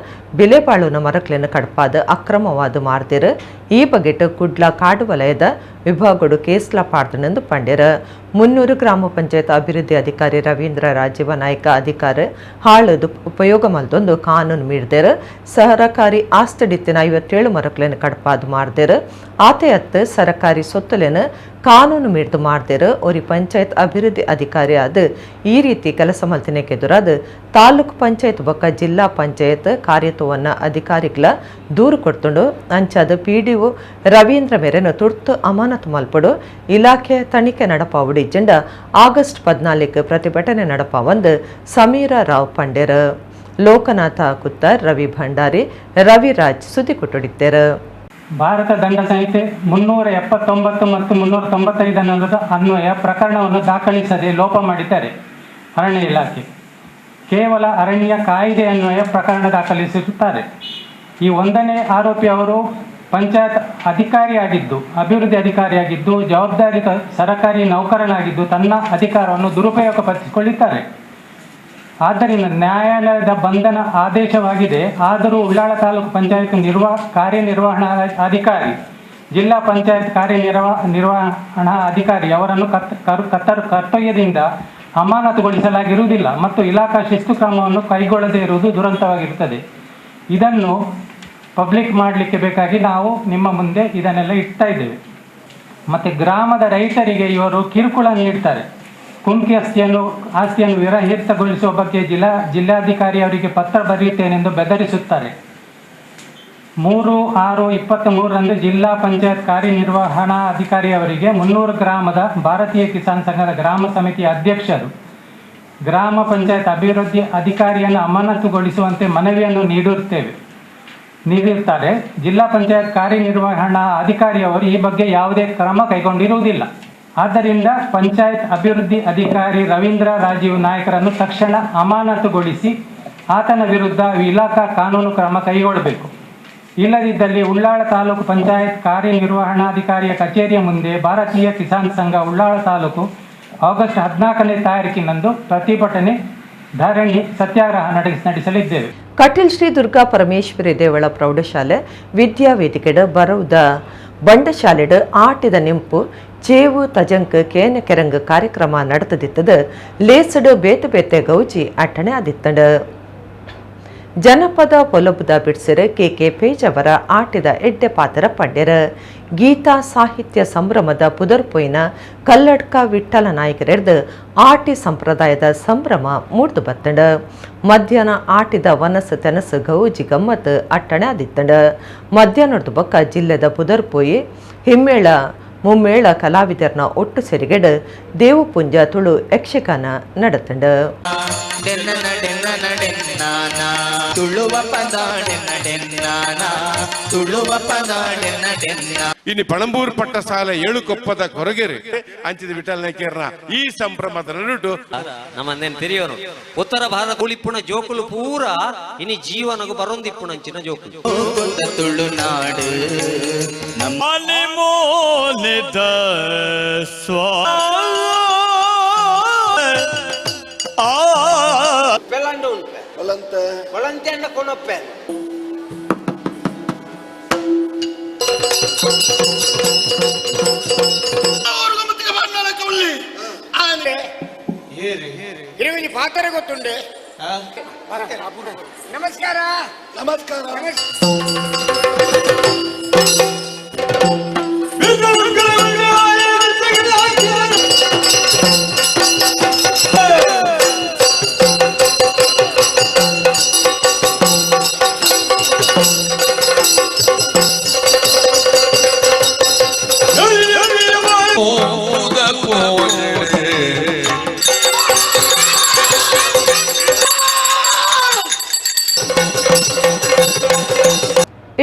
ಬೆಲೆಬಾಳುನ ಮರಕ್ಲೆನ ಕಡ್ಪಾದ ಅಕ್ರಮವಾದ ಮಾರ್ದಿರು. ಈ ಬಗೆಟ್ ಕುಡ್ಲ ಕಾಡು ವಲಯದ ವಿಭಾಗಡು ಕೇಸ್ಲ ಪಾಡ್ದನೆಂದು ಪಂಡ್ಯರ. 300 ಗ್ರಾಮ ಪಂಚಾಯತ್ ಅಭಿವೃದ್ಧಿ ಅಧಿಕಾರಿ ರವೀಂದ್ರ ರಾಜೀವ ನಾಯ್ಕ ಅಧಿಕಾರ ಹಾಳದು ಉಪಯೋಗ ಮಲ್ದೊಂದು ಕಾನೂನು ಮೀರ್ದೇರು. ಸರಕಾರಿ ಆಸ್ತಿಡಿತ್ತಿನ 57 ಮರಕ್ಲೆನ ಕಡ್ಪಾದ ಮಾರ್ದಿರು. ಆತೆ ಅತ್ತು ಸರಕಾರಿ ಸೊತ್ತುಲೆನ ಕಾನೂನು ಮೀರ್ದು ಮಾಡ್ದಿರು. ಒರಿ ಪಂಚಾಯತ್ ಅಭಿವೃದ್ಧಿ ಅಧಿಕಾರಿ ಆದ ಈ ರೀತಿ ಕೆಲಸ ಮಲ್ತಿನೆಗೆದುರಾದ ತಾಲೂಕು ಪಂಚಾಯತ್ ಬೊಕ್ಕ ಜಿಲ್ಲಾ ಪಂಚಾಯತ್ ಕಾರ್ಯತ್ವವನ್ನು ಅಧಿಕಾರಿಗಳ ದೂರು ಕೊಡ್ತುಂಡು. ಅಂಚಾದ ಪಿಡಿಒ ರವೀಂದ್ರ ಮೇರೆನ ತುರ್ತು ಅಮಾನತು ಮಲ್ಪಡು ಇಲಾಖೆ ತನಿಖೆ ನಡಪಾವುಡಿ ಜೆಂಡ ಆಗಸ್ಟ್ 14 ಪ್ರತಿಭಟನೆ ನಡಪಾವಂದು ಸಮೀರಾ ರಾವ್ ಪಂಡೇರ. ಲೋಕನಾಥ ಕುತ್ತಾರ್, ರವಿ ಭಂಡಾರಿ, ರವಿರಾಜ್ ಸುದ್ದಿ ಕೊಟ್ಟುಡಿತ್ತೇರು. ಭಾರತ ದಂಡ ಸಂಹಿತೆ 379 ಮತ್ತು 395 ಅನ್ವಯ ಪ್ರಕರಣವನ್ನು ದಾಖಲಿಸದೆ ಲೋಪ ಮಾಡಿದ್ದಾರೆ ಅರಣ್ಯ ಇಲಾಖೆ. ಕೇವಲ ಅರಣ್ಯ ಕಾಯ್ದೆ ಅನ್ವಯ ಪ್ರಕರಣ ದಾಖಲಿಸುತ್ತಾರೆ. ಈ 1ನೇ ಆರೋಪಿ ಅವರು ಪಂಚಾಯತ್ ಅಧಿಕಾರಿಯಾಗಿದ್ದು, ಅಭಿವೃದ್ಧಿ ಅಧಿಕಾರಿಯಾಗಿದ್ದು, ಜವಾಬ್ದಾರಿ ಸರಕಾರಿ ನೌಕರನಾಗಿದ್ದು ತನ್ನ ಅಧಿಕಾರವನ್ನು ದುರುಪಯೋಗಪಡಿಸಿಕೊಳ್ಳುತ್ತಾರೆ. ಆದ್ದರಿಂದ ನ್ಯಾಯಾಲಯದ ಬಂಧನ ಆದೇಶವಾಗಿದೆ. ಆದರೂ ಉಳ್ಳಾಲ ತಾಲೂಕು ಪಂಚಾಯತ್ ಕಾರ್ಯನಿರ್ವಹಣಾ ಅಧಿಕಾರಿ, ಜಿಲ್ಲಾ ಪಂಚಾಯತ್ ಕಾರ್ಯನಿರ್ವಹಣಾ ಅಧಿಕಾರಿ ಅವರನ್ನು ಕರ್ತವ್ಯದಿಂದ ಅಮಾನತುಗೊಳಿಸಲಾಗಿರುವುದಿಲ್ಲ ಮತ್ತು ಇಲಾಖಾ ಶಿಸ್ತು ಕ್ರಮವನ್ನು ಕೈಗೊಳ್ಳದೇ ಇರುವುದು ದುರಂತವಾಗಿರುತ್ತದೆ. ಇದನ್ನು ಪಬ್ಲಿಕ್ ಮಾಡಲಿಕ್ಕೆ ಬೇಕಾಗಿ ನಾವು ನಿಮ್ಮ ಮುಂದೆ ಇದನ್ನೆಲ್ಲ ಇಡ್ತಾ ಇದ್ದೇವೆ. ಮತ್ತು ಗ್ರಾಮದ ರೈತರಿಗೆ ಇವರು ಕಿರುಕುಳ ನೀಡ್ತಾರೆ. ಕುಮ್ಕಿ ಆಸ್ತಿಯನ್ನು ವಿರಹಿತಗೊಳಿಸುವ ಬಗ್ಗೆ ಜಿಲ್ಲಾಧಿಕಾರಿ ಅವರಿಗೆ ಪತ್ರ ಬರೆಯುತ್ತೇನೆಂದು ಬೆದರಿಸುತ್ತಾರೆ. 3/6/23 ಜಿಲ್ಲಾ ಪಂಚಾಯತ್ ಕಾರ್ಯನಿರ್ವಹಣಾ ಅಧಿಕಾರಿಯವರಿಗೆ 300 ಗ್ರಾಮದ ಭಾರತೀಯ ಕಿಸಾನ್ ಸಂಘದ ಗ್ರಾಮ ಸಮಿತಿಯ ಅಧ್ಯಕ್ಷರು ಗ್ರಾಮ ಪಂಚಾಯತ್ ಅಭಿವೃದ್ಧಿ ಅಧಿಕಾರಿಯನ್ನು ಅಮಾನತುಗೊಳಿಸುವಂತೆ ಮನವಿಯನ್ನು ನೀಡಿರ್ತಾರೆ. ಜಿಲ್ಲಾ ಪಂಚಾಯತ್ ಕಾರ್ಯನಿರ್ವಹಣಾ ಅಧಿಕಾರಿಯವರು ಈ ಬಗ್ಗೆ ಯಾವುದೇ ಕ್ರಮ ಕೈಗೊಂಡಿರುವುದಿಲ್ಲ. ಆದ್ದರಿಂದ ಪಂಚಾಯತ್ ಅಭಿವೃದ್ಧಿ ಅಧಿಕಾರಿ ರವೀಂದ್ರ ರಾಜೀವ್ ನಾಯಕರನ್ನು ತಕ್ಷಣ ಅಮಾನತುಗೊಳಿಸಿ ಆತನ ವಿರುದ್ಧ ಇಲಾಖಾ ಕಾನೂನು ಕ್ರಮ ಕೈಗೊಳ್ಳಬೇಕು. ಇಲ್ಲದಿದ್ದಲ್ಲಿ ಉಳ್ಳಾಳ ತಾಲೂಕು ಪಂಚಾಯತ್ ಕಾರ್ಯನಿರ್ವಹಣಾಧಿಕಾರಿಯ ಕಚೇರಿಯ ಮುಂದೆ ಭಾರತೀಯ ಕಿಸಾನ್ ಸಂಘ ಉಳ್ಳಾಳ ತಾಲೂಕು ಆಗಸ್ಟ್ 14ನೇ ತಾರೀಕಿನಂದು ಪ್ರತಿಭಟನೆ, ಧರಣಿ ಸತ್ಯಾಗ್ರಹ ನಡೆಸಲಿದ್ದೇವೆ. ಕಟೀಲ್ ಶ್ರೀ ದುರ್ಗಾ ಪರಮೇಶ್ವರಿ ದೇವಳ ಪ್ರೌಢಶಾಲೆ ವಿದ್ಯಾವೇದಿಕೆಡ್ ಬರೌದ ಬಂಡಶಾಲೆಡ್ ಆಟಿದ ನಿಂಪು ಚೇವು ತಜಂಕ್ ಕೇನ ಕೆರಂಗ್ ಕಾರ್ಯಕ್ರಮ ನಡೆತದಿತ್ತದ. ಲೇಸಡು ಬೇತೆ ಬೇತೆ ಗೌಜಿ ಅಟ್ಟಣೆ ಆದಿತ್ತಂಡು. ಜನಪದ ಪೊಲಬುದ ಬಿಡ್ಸಿರ ಕೆ ಕೆ ಪೇಜವರ ಆಟಿದ ಎಡ್ಡೆ ಪಾತ್ರ ಪಂಡ್ಯರ. ಗೀತಾ ಸಾಹಿತ್ಯ ಸಂಭ್ರಮದ ಪುದರ್ಪೊಯ್ನ ಕಲ್ಲಡ್ಕ ವಿಠ್ಠಲ ನಾಯಕರೆರ್ದು ಆಟಿ ಸಂಪ್ರದಾಯದ ಸಂಭ್ರಮ ಮೂಡ್ದು ಬತ್ತಂಡ. ಮಧ್ಯಾಹ್ನ ಆಟಿದ ವನಸು ತೆನಸು ಗೌಜಿ ಗಮ್ಮತ್ ಅಟ್ಟಣೆ ಆದಿತ್ತಂಡ. ಮಧ್ಯಾಹ್ನದ ಬೊಕ್ಕ ಜಿಲ್ಲೆದ ಪುದರ್ಪೊಯಿ ಹಿಮ್ಮೇಳ ಮುಮ್ಮೇಳ ಕಲಾವಿದರ್ನ ಒಟ್ಟು ಸೆರಿಗೆಡ್ ದೇವಪುಂಜ ತುಳು ಯಕ್ಷಗಾನ ನಡತಂಡ. ಇನ್ನು ಪಣಂಬೂರು ಪಟ್ಟ ಸಾಲ ಏಳು ಕೊಪ್ಪದ ಕೊರಗೆರೆ ಅಂಚಿದ ವಿಠಲನ ಕೇರ್ನ ಈ ಸಂಭ್ರಮದ ನಡುಟು ನಮ್ಮಂದೇನು ತೆರೆಯೋನು ಉತ್ತರ ಭಾರತ ಕುಳಿಪುಣ ಜೋಕುಲು ಪೂರ ಇನಿ ಜೀವನಗು ಬರೊಂದಿಪ್ಪುಣಂಚಿನ ಜೋಕುಲು ತುಳುನಾಡು ಕೊನೊಪ್ಪೆ ಪಾತ್ರ ಗೊತ್ತುಂಡೆ. ನಮಸ್ಕಾರ ನಮಸ್ಕಾರ.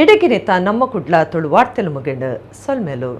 ಇಡಗಿರಿತ ನಮ್ಮ ಕುಡ್ಲ ತುಳು ವಾರ್ತೆಲು ಮುಗಿಂಡು ಸೊಲ್ಮೆಲು.